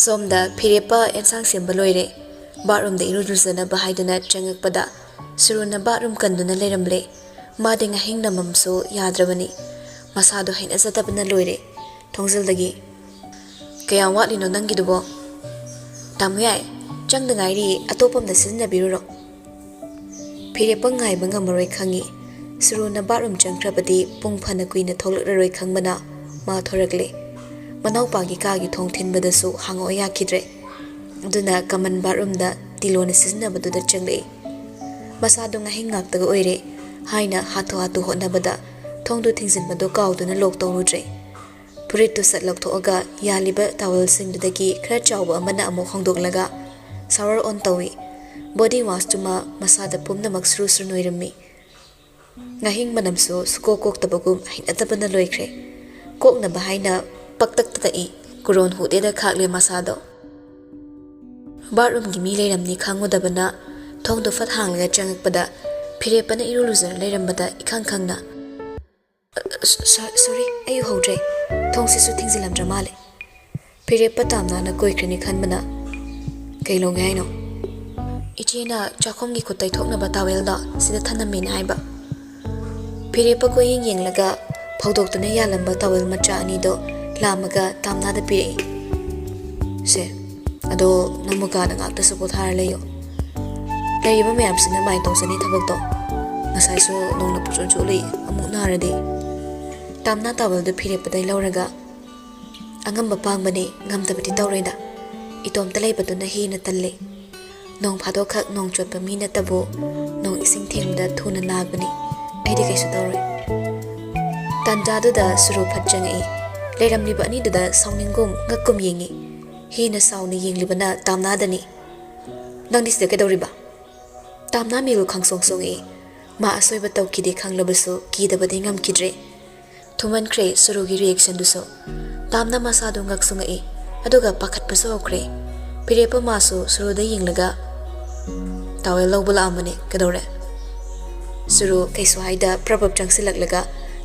ꯁꯣꯝꯗ ꯐꯤꯔꯦꯞꯄ ꯑꯦꯟꯁꯥꯡ ꯁꯦꯝꯕ ꯂꯣꯏꯔꯦ꯫ ꯕꯥꯠꯔꯨꯝꯗ ꯏꯔꯨ ꯂꯨꯖꯅꯕ ꯍꯥꯏꯗꯨꯅ ꯆꯪꯉꯛꯄꯗ ꯁꯨꯔꯨꯅ ꯕꯥꯠꯔꯨꯝ ꯀꯟꯗꯨꯅ ꯂꯩꯔꯝꯂꯦ꯫ ꯃꯥꯗꯤ ꯉꯥꯍꯤꯡ ꯅꯝꯃꯝꯁꯨ ꯌꯥꯗ꯭ꯔꯕꯅꯤ꯫ ꯃꯁꯥꯗꯣ ꯍꯩꯅꯖꯗꯕꯅ ꯂꯣꯏꯔꯦ꯫ ꯊꯣꯡꯖꯤꯜꯗꯒꯤ, "ꯀꯌꯥꯝ ꯋꯥꯠꯂꯤꯅꯣ ꯅꯪꯒꯤꯗꯨꯕꯣ?" "ꯇꯥꯃꯣ ꯌꯥꯏ, ꯆꯪꯗ ꯉꯥꯏꯔꯤ, ꯑꯇꯣꯞꯄ ꯑꯝꯗ ꯁꯤꯖꯤꯟꯅꯕꯤꯔꯨꯔꯣ꯫" ꯐꯤꯔꯦꯞꯄ ꯉꯥꯏꯕ ꯉꯝꯃꯔꯣꯏ ꯈꯪꯉꯤ꯫ ꯁꯨꯔꯨꯅ ꯕꯥꯠꯔꯨꯝ ꯆꯪꯈ꯭ꯔꯕꯗꯤ ꯄꯨꯡ ꯐꯅ ꯀꯨꯏꯅ ꯊꯣꯛꯂꯛꯂꯔꯣꯏ ꯈꯪꯕꯅ ꯃꯥ ꯊꯣꯔꯛꯂꯦ꯫ ꯃꯅꯥꯎꯄꯥꯒꯤ ꯀꯥꯒꯤ ꯊꯣꯡ ꯊꯤꯟꯕꯗꯁꯨ ꯍꯥꯡꯉꯛꯑꯣ ꯌꯥꯈꯤꯗ꯭ꯔꯦ꯫ ꯑꯗꯨꯅ ꯀꯃꯟ ꯕꯥꯠꯔꯨꯝꯗ ꯇꯤꯂꯣꯅ ꯁꯤꯖꯤꯟꯅꯕꯗꯨꯗ ꯆꯪꯂꯛꯏ꯫ ꯃꯁꯥꯗꯣ ꯉꯥꯍꯤꯡ ꯉꯥꯛꯇꯒ ꯑꯣꯏꯔꯦ ꯍꯥꯏꯅ ꯍꯥꯊꯨ ꯍꯥꯊꯨ ꯍꯣꯠꯅꯕꯗ ꯊꯣꯡꯗꯨ ꯊꯤꯡꯖꯤꯟꯕꯗꯣ ꯀꯥꯎꯗꯨꯅ ꯂꯣꯛ ꯇꯧꯔꯨꯗ꯭ꯔꯦ꯫ ꯐꯨꯔꯤꯠꯇꯨ ꯁꯠ ꯂꯧꯊꯣꯛꯑꯒ ꯌꯥꯜꯂꯤꯕ ꯇꯥꯋꯦꯜꯁꯤꯡꯗꯨꯗꯒꯤ ꯈꯔ ꯆꯥꯎꯕ ꯑꯃꯅ ꯑꯃꯨꯛ ꯍꯣꯡꯗꯣꯛꯂꯒ ꯁꯥꯋꯔ ꯑꯣꯟ ꯇꯧꯏ꯫ ꯕꯣꯗꯤ ꯋꯥꯁꯇꯨꯃ ꯃꯁꯥꯗ ꯄꯨꯝꯅꯃꯛ ꯁꯨꯔꯨ ꯁꯨꯔꯨ ꯅꯣꯏꯔꯝꯃꯤ꯫ ꯉꯥꯍꯤꯡ ꯃꯅꯝꯁꯨ ꯁꯨꯀꯣꯛ ꯀꯣꯛꯇꯕꯒꯨꯝ ꯍꯩꯅꯗꯕꯅ ꯂꯣꯏꯈ꯭ꯔꯦ꯫ ꯀꯣꯛꯅꯕ ꯍꯥꯏꯅ ꯄꯛꯇꯛꯇ ꯇꯛꯏ꯫ ꯀꯨꯔꯣꯟ ꯍꯨꯗꯦꯗ ꯈꯥꯛꯂꯦ ꯃꯁꯥꯗꯣ꯫ ꯕꯥꯠꯔꯨꯝꯒꯤ ꯃꯤ ꯂꯩꯔꯝꯅꯤ ꯈꯪꯉꯨꯗꯕꯅ ꯊꯣꯡꯗꯣ ꯐꯠ ꯍꯥꯡꯂꯒ ꯆꯪꯉꯛꯄꯗ ꯐꯤꯔꯦꯞꯄꯅ ꯏꯔꯨ ꯂꯨꯖꯔ ꯂꯩꯔꯝꯕꯗ ꯏꯈꯪ ꯈꯪꯅ, "ꯑ, ꯁ-, ꯁ-, ꯁꯣꯔꯤ, ꯑꯩ ꯎꯍꯧꯗ꯭ꯔꯦ꯫ ꯊꯣꯡꯁꯤꯁꯨ ꯊꯤꯡꯖꯤꯜꯂꯝꯗ꯭ꯔ ꯃꯥꯜꯂꯦ꯫" ꯐꯤꯔꯦꯞꯄ ꯇꯥꯝꯅꯥꯅ ꯀꯣꯏꯈ꯭ꯔꯅꯤ ꯈꯟꯕꯅ, "ꯀꯩ ꯂꯧꯒꯦ ꯍꯥꯏꯅꯣ?" "ꯏꯆꯦꯅ ꯆꯥꯛꯈꯨꯝꯒꯤ ꯈꯨꯠ ꯇꯩꯊꯣꯛꯅꯕ ꯇꯥꯋꯦꯜꯗꯣ ꯁꯤꯗ ꯊꯅꯝꯃꯦꯅ ꯍꯥꯏꯕ꯫" ꯐꯤꯔꯦꯞꯄ ꯀꯣꯏꯌꯦꯡ ꯌꯦꯡꯂꯒ ꯐꯧꯗꯣꯛꯇꯨꯅ ꯌꯥꯜꯂꯝꯕ ꯇꯥꯋꯦꯜ ꯃꯆꯥ ꯑꯅꯤꯗꯣ ꯂꯥꯝꯃꯒ ꯇꯥꯝꯅꯥꯗ ꯄꯤꯔꯛꯏ꯫ "ꯁꯦ, ꯑꯗꯣ ꯅꯪ ꯃꯨꯀꯥꯗ ꯉꯥꯛꯇꯁꯨ ꯄꯣꯊꯥꯔ ꯂꯩꯌꯣ꯫ ꯂꯩꯔꯤꯕ ꯃꯌꯥꯝꯁꯤꯅ ꯃꯥꯏ ꯇꯧꯖꯅꯤ ꯊꯕꯛꯇꯣ꯫ ꯉꯁꯥꯏꯁꯨ ꯅꯣꯡꯅ ꯄꯨꯆꯣꯠ ꯆꯣꯠꯂꯤ, ꯑꯃꯨꯛ ꯅꯥꯔꯗꯤ꯫" ꯇꯥꯝꯅꯥ ꯇꯥꯋꯦꯜꯗꯨ ꯐꯤꯔꯦꯞꯄꯗꯩ ꯂꯧꯔꯒ, "ꯑꯉꯝꯕ ꯄꯥꯡꯕꯅꯤ, ꯉꯝꯗꯕꯗꯤ ꯇꯧꯔꯣꯏꯗ꯫ ꯏꯇꯣꯝꯇ ꯂꯩꯕꯗꯨꯅ ꯍꯦꯟꯅ ꯇꯜꯂꯤ꯫ ꯅꯣꯡ ꯐꯥꯗꯣꯛꯈꯛ ꯅꯣꯡ ꯆꯣꯠꯄ ꯃꯤ ꯅꯠꯇꯕꯨ ꯅꯣꯡ ꯏꯁꯤꯡ ꯊꯦꯡꯕꯗ ꯊꯨꯅ ꯅꯥꯕꯅꯤ꯫ ꯑꯩꯗꯤ ꯀꯩꯁꯨ ꯇꯧꯔꯣꯏ꯫" ꯇꯥꯟꯖꯥꯗꯨꯗ ꯁꯨꯔꯨ ꯐꯠ ꯆꯪꯉꯛꯏ꯫ ꯂꯩꯔꯝꯂꯤꯕ ꯑꯅꯤꯗꯨꯗ ꯁꯥꯎꯅꯤꯡꯒꯨꯝ ꯉꯛꯀꯨꯝ ꯌꯦꯡꯉꯤ꯫ ꯍꯦꯟꯅ ꯁꯥꯎꯅ ꯌꯦꯡꯂꯤꯕꯅ ꯇꯥꯝꯅꯥꯗꯅꯤ꯫ "ꯅꯪꯗꯤ ꯁꯤꯗ ꯀꯩꯗꯧꯔꯤꯕ?" ꯇꯥꯝꯅꯥ ꯃꯤꯍꯨꯜ ꯈꯪꯁꯣꯡ ꯁꯣꯡꯉꯛꯏ꯫ ꯃꯥ ꯑꯁꯣꯏꯕ ꯇꯧꯈꯤꯗꯦ ꯈꯪꯂꯕꯁꯨ ꯀꯤꯗꯕꯗꯤ ꯉꯝꯈꯤꯗ꯭ꯔꯦ꯫ ꯊꯨꯃꯟꯈ꯭ꯔꯦ ꯁꯨꯔꯨꯒꯤ ꯔꯤꯌꯦꯛꯁꯟꯗꯨꯁꯨ꯫ ꯇꯥꯝꯅꯥ ꯃꯁꯥꯗꯨ ꯉꯛꯁꯨ ꯉꯛꯏ, ꯑꯗꯨꯒ ꯄꯥꯈꯠꯄꯁꯨ ꯍꯧꯈ꯭ꯔꯦ꯫ ꯐꯤꯔꯦꯞꯄ ꯃꯥꯁꯨ ꯁꯨꯔꯨꯗ ꯌꯦꯡꯂꯒ, "ꯇꯥꯋꯦꯜ ꯂꯧꯕ ꯂꯥꯛꯑꯝꯕꯅꯦ, ꯀꯩꯗꯧꯔꯦ?" ꯁꯨꯔꯨ ꯀꯩꯁꯨ ꯍꯥꯏꯗ ꯄ꯭ꯔꯞ ꯄ꯭ꯔꯞ ꯆꯪꯁꯤꯜꯂꯛꯂꯒ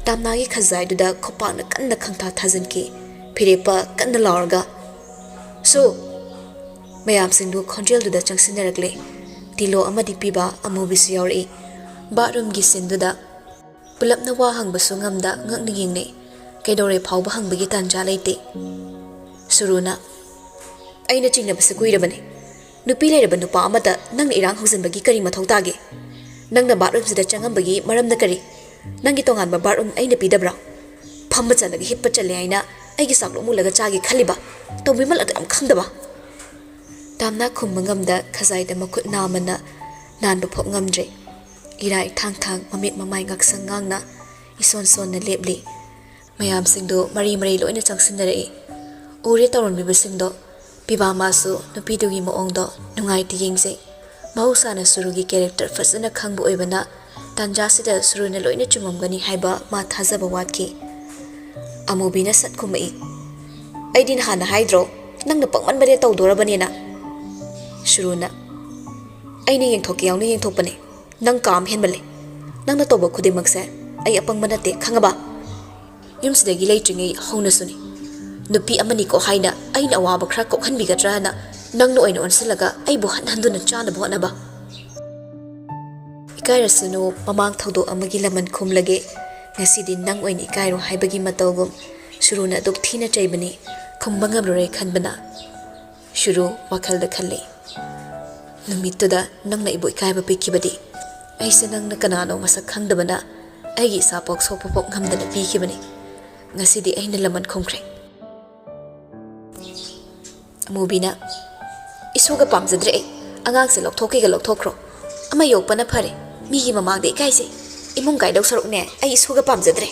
ꯇꯥꯝꯅꯥꯒꯤ ꯈꯖꯥꯏꯗꯨꯗ ꯈꯨꯄꯥꯛꯅ ꯀꯟꯅ ꯈꯪꯊꯥ ꯊꯥꯖꯤꯟꯈꯤ꯫ ꯐꯤꯔꯦꯞꯄ ꯀꯟꯅ ꯂꯥꯎꯔꯒ, "ꯁꯨ!" ꯃꯌꯥꯝꯁꯤꯡꯗꯨ ꯈꯣꯟꯖꯦꯜꯗꯨꯗ ꯆꯪꯁꯤꯟꯅꯔꯛꯂꯦ꯫ ꯇꯤꯂꯣ ꯑꯃꯗꯤ ꯄꯤꯕ ꯑꯃꯨꯕꯤꯁꯨ ꯌꯥꯎꯔꯛꯏ꯫ ꯕꯥꯠꯔꯨꯝꯒꯤ ꯁꯤꯟꯗꯨꯗ ꯄꯨꯂꯞꯅ ꯋꯥ ꯍꯪꯕꯁꯨ ꯉꯝꯗ ꯉꯛꯅ ꯌꯦꯡꯅꯩ꯫ ꯀꯩꯗꯧꯔꯦ ꯐꯥꯎꯕ ꯍꯪꯕꯒꯤ ꯇꯥꯟꯖꯥ ꯂꯩꯇꯦ꯫ ꯁꯨꯔꯨꯅ, "ꯑꯩꯅ ꯆꯤꯡꯅꯕꯁꯦ ꯀꯨꯏꯔꯕꯅꯤ꯫ ꯅꯨꯄꯤ ꯂꯩꯔꯕ ꯅꯨꯄꯥ ꯑꯃꯗ ꯅꯪꯅ ꯏꯔꯥꯡ ꯍꯧꯖꯤꯟꯕꯒꯤ ꯀꯔꯤ ꯃꯊꯧ ꯇꯥꯒꯦ? ꯅꯪꯅ ꯕꯥꯠꯔꯨꯝꯁꯤꯗ ꯆꯪꯉꯝꯕꯒꯤ ꯃꯔꯝꯅ ꯀꯔꯤ? ꯅꯪꯒꯤ ꯇꯣꯉꯥꯟꯕ ꯕꯥꯠꯔꯨꯝ ꯑꯩꯅ ꯄꯤꯗꯕ꯭ꯔꯥ? ꯐꯝꯕ ꯆꯠꯂꯒ ꯍꯤꯞꯄ ꯆꯠꯂꯦ ꯍꯥꯏꯅ ꯑꯩꯒꯤ ꯆꯥꯛꯂꯨꯛ ꯃꯨꯜꯂꯒ ꯆꯥꯒꯦ ꯈꯜꯂꯤꯕ? ꯇꯧꯕꯤꯃꯜ ꯑꯗꯨ ꯌꯥꯝ ꯈꯪꯗꯕ?" ꯇꯥꯝꯅ ꯈꯨꯝꯕ ꯉꯝꯗ ꯈꯖꯥꯏꯗ ꯃꯈꯨꯠ ꯅꯥꯝꯃꯅ ꯅꯥꯟꯕ ꯐꯥꯎ ꯉꯝꯗ꯭ꯔꯦ꯫ ꯏꯔꯥꯏ ꯊꯥꯡ ꯊꯥꯡ, ꯃꯃꯤꯠ ꯃꯃꯥꯏ ꯉꯥꯛꯁꯪ ꯉꯥꯡꯅ ꯏꯁꯣꯟ ꯁꯣꯟꯅ ꯂꯦꯞꯂꯤ꯫ ꯃꯌꯥꯝꯁꯤꯡꯗꯨ ꯃꯔꯤ ꯃꯔꯤ ꯂꯣꯏꯅ ꯆꯪꯁꯤꯟꯅꯔꯛꯏ꯫ ꯎꯔꯦ ꯇꯧꯔꯝꯃꯤꯕꯁꯤꯡꯗꯣ꯫ ꯄꯤꯕꯥ ꯃꯥꯁꯨ ꯅꯨꯄꯤꯗꯨꯒꯤ ꯃꯑꯣꯡꯗꯣ ꯅꯨꯡꯉꯥꯏꯇꯦ ꯌꯦꯡꯖꯩ꯫ ꯃꯍꯧꯁꯥꯅ ꯁꯨꯔꯨꯒꯤ ꯀꯦꯔꯦꯛꯇꯔ ꯐꯖꯅ ꯈꯪꯕ ꯑꯣꯏꯕꯅ ꯇꯥꯟꯖꯥꯁꯤꯗ ꯁꯨꯔꯨꯅ ꯂꯣꯏꯅ ꯆꯨꯝꯃꯝꯒꯅꯤ ꯍꯥꯏꯕ ꯃꯥ ꯊꯥꯖꯕ ꯋꯥꯠꯈꯤ꯫ ꯑꯃꯨꯕꯤꯅ ꯁꯠ ꯈꯨꯝꯃꯛꯏ, "ꯑꯩꯗꯤ ꯅꯍꯥꯟꯅ ꯍꯥꯏꯗ꯭ꯔꯣ, ꯅꯪꯅ ꯄꯪꯃꯟꯕꯗꯤ ꯇꯧꯗꯣꯔꯕꯅꯦꯅ?" ꯁꯨꯔꯨꯅ, "ꯑꯩꯅ ꯌꯦꯡꯊꯣꯛꯀꯦ ꯌꯥꯎꯅ ꯌꯦꯡꯊꯣꯛꯄꯅꯦ꯫ ꯅꯪ ꯀꯥꯝ ꯍꯦꯟꯃꯜꯂꯦ꯫ ꯅꯪꯅ ꯇꯧꯕ ꯈꯨꯗꯤꯡꯃꯛꯁꯦ ꯑꯩ ꯑꯄꯪꯕ ꯅꯠꯇꯦ, ꯈꯪꯉꯕ? ꯌꯨꯝꯁꯤꯗꯒꯤ ꯂꯩꯇ꯭ꯔꯤꯉꯩ ꯍꯧꯅꯁꯨꯅꯤ꯫ ꯅꯨꯄꯤ ꯑꯃꯅꯤꯀꯣ ꯍꯥꯏꯅ ꯑꯩꯅ ꯑꯋꯥꯕ ꯈꯔ ꯀꯣꯛꯍꯟꯕꯤꯒꯗ꯭ꯔꯥꯅ ꯅꯪꯅ ꯑꯣꯏꯅ ꯑꯣꯟꯁꯤꯜꯂꯒ ꯑꯩꯕꯨ ꯍꯟ ꯍꯟꯗꯨꯅ ꯆꯥꯅꯕ ꯍꯣꯠꯅꯕ꯫ ꯏꯀꯥꯏꯔꯁꯅꯨ, ꯃꯃꯥꯡ ꯊꯧꯗꯣꯛ ꯑꯃꯒꯤ ꯂꯃꯟ ꯈꯨꯝꯂꯒꯦ꯫ ꯉꯁꯤꯗꯤ ꯅꯪ ꯑꯣꯏꯅ ꯏꯀꯥꯏꯔꯣ ꯍꯥꯏꯕꯒꯤ ꯃꯇꯧꯒꯨꯝ ꯁꯨꯔꯨꯅ ꯑꯗꯨꯛ ꯊꯤꯅ ꯆꯩꯕꯅꯤ, ꯈꯨꯝꯕ ꯉꯝꯂꯔꯣꯏ ꯈꯟꯕꯅ꯫ ꯁꯨꯔꯨ ꯋꯥꯈꯜꯗ ꯈꯜꯂꯤ, "ꯅꯨꯃꯤꯠꯇꯨꯗ ꯅꯪꯅ ꯑꯩꯕꯨ ꯏꯀꯥꯏꯕ ꯄꯤꯈꯤꯕꯗꯤ, ꯑꯩꯁꯦ ꯅꯪꯅ ꯀꯅꯥꯅꯣ ꯃꯁꯛ ꯈꯪꯗꯕꯅ ꯑꯩꯒꯤ ꯏꯁꯥ ꯄꯣꯛ ꯁꯣꯛꯄ ꯄꯣꯛ ꯉꯝꯗꯅ ꯄꯤꯈꯤꯕꯅꯤ꯫ ꯉꯁꯤꯗꯤ ꯑꯩꯅ ꯂꯃꯟ ꯈꯨꯝꯈ꯭ꯔꯦ꯫" ꯑꯃꯨꯕꯤꯅ, "ꯏꯁꯨꯒ ꯄꯥꯝꯖꯗ꯭ꯔꯦ ꯑꯩ꯫ ꯑꯉꯥꯡꯁꯦ ꯂꯧꯊꯣꯛꯀꯦꯒ ꯂꯧꯊꯣꯛꯈ꯭ꯔꯣ꯫ ꯑꯃ ꯌꯣꯛꯄꯅ ꯐꯔꯦ꯫ ꯃꯤꯒꯤ ꯃꯃꯥꯡꯗ ꯏꯀꯥꯏꯖꯩ꯫ ꯏꯃꯨꯡ ꯀꯥꯏꯗꯧ ꯁꯔꯨꯛꯅꯦ ꯑꯩ ꯏꯁꯨꯒ ꯄꯥꯝꯖꯗ꯭ꯔꯦ꯫"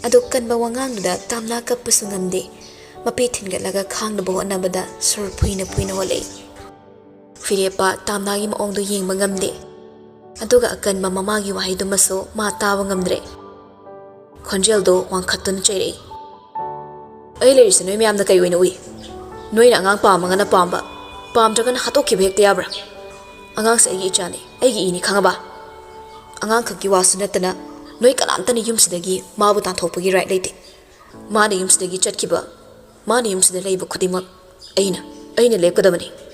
ꯑꯗꯨꯛ ꯀꯟꯕ ꯋꯥꯉꯥꯡꯗꯨꯗ ꯇꯥꯝꯅꯥ ꯀꯞꯄꯁꯨ ꯉꯝꯗꯦ꯫ ꯃꯄꯤ ꯊꯤꯟꯒꯠꯂꯒ ꯈꯥꯡꯅꯕ ꯍꯣꯠꯅꯕꯗ ꯁꯣꯔ ꯐꯨꯏꯅ ꯐꯨꯏꯅ ꯍꯣꯜꯂꯛꯏ꯫ ꯐꯤꯔꯦꯞꯄ ꯇꯥꯝꯅꯥꯒꯤ ꯃꯑꯣꯡꯗꯨ ꯌꯦꯡꯕ ꯉꯝꯗꯦ꯫ ꯑꯗꯨꯒ ꯑꯀꯟꯕ ꯃꯃꯥꯒꯤ ꯋꯥꯍꯩꯗꯨꯃꯁꯨ ꯃꯥ ꯇꯥꯕ ꯉꯝꯗ꯭ꯔꯦ꯫ ꯈꯣꯟꯖꯦꯜꯗꯣ ꯋꯥꯡꯈꯠꯇꯨꯅ ꯆꯩꯔꯛꯏ, "ꯑꯩ ꯂꯩꯔꯤꯁꯦ ꯅꯣꯏ ꯃꯌꯥꯝꯅ ꯀꯩ ꯑꯣꯏꯅ ꯎꯏ? ꯅꯣꯏꯅ ꯑꯉꯥꯡ ꯄꯥꯝꯃꯒꯅ ꯄꯥꯝꯕ, ꯄꯥꯝꯗ꯭ꯔꯒꯅ ꯍꯥꯠꯇꯣꯛꯈꯤꯕ ꯍꯦꯛꯇ ꯌꯥꯕ꯭ꯔꯥ? ꯑꯉꯥꯡꯁꯦ ꯑꯩꯒꯤ ꯏꯆꯥꯅꯤ, ꯑꯩꯒꯤ ꯏꯅꯤ, ꯈꯪꯉꯕ? ꯑꯉꯥꯡꯈꯛꯀꯤ ꯋꯥꯁꯨ ꯅꯠꯇꯅ ꯅꯣꯏ ꯀꯅꯥꯝꯇꯅ ꯌꯨꯝꯁꯤꯗꯒꯤ ꯃꯥꯕꯨ ꯇꯥꯟꯊꯣꯛꯄꯒꯤ ꯔꯥꯏꯠ ꯂꯩꯇꯦ꯫ ꯃꯥꯅ ꯌꯨꯝꯁꯤꯗꯒꯤ ꯆꯠꯈꯤꯕ, ꯃꯥꯅ ꯌꯨꯝꯁꯤꯗ ꯂꯩꯕ ꯈꯨꯗꯤꯡꯃꯛ ꯑꯩꯅ, ꯑꯩꯅ ꯂꯦꯞꯀꯗꯕꯅꯤ꯫"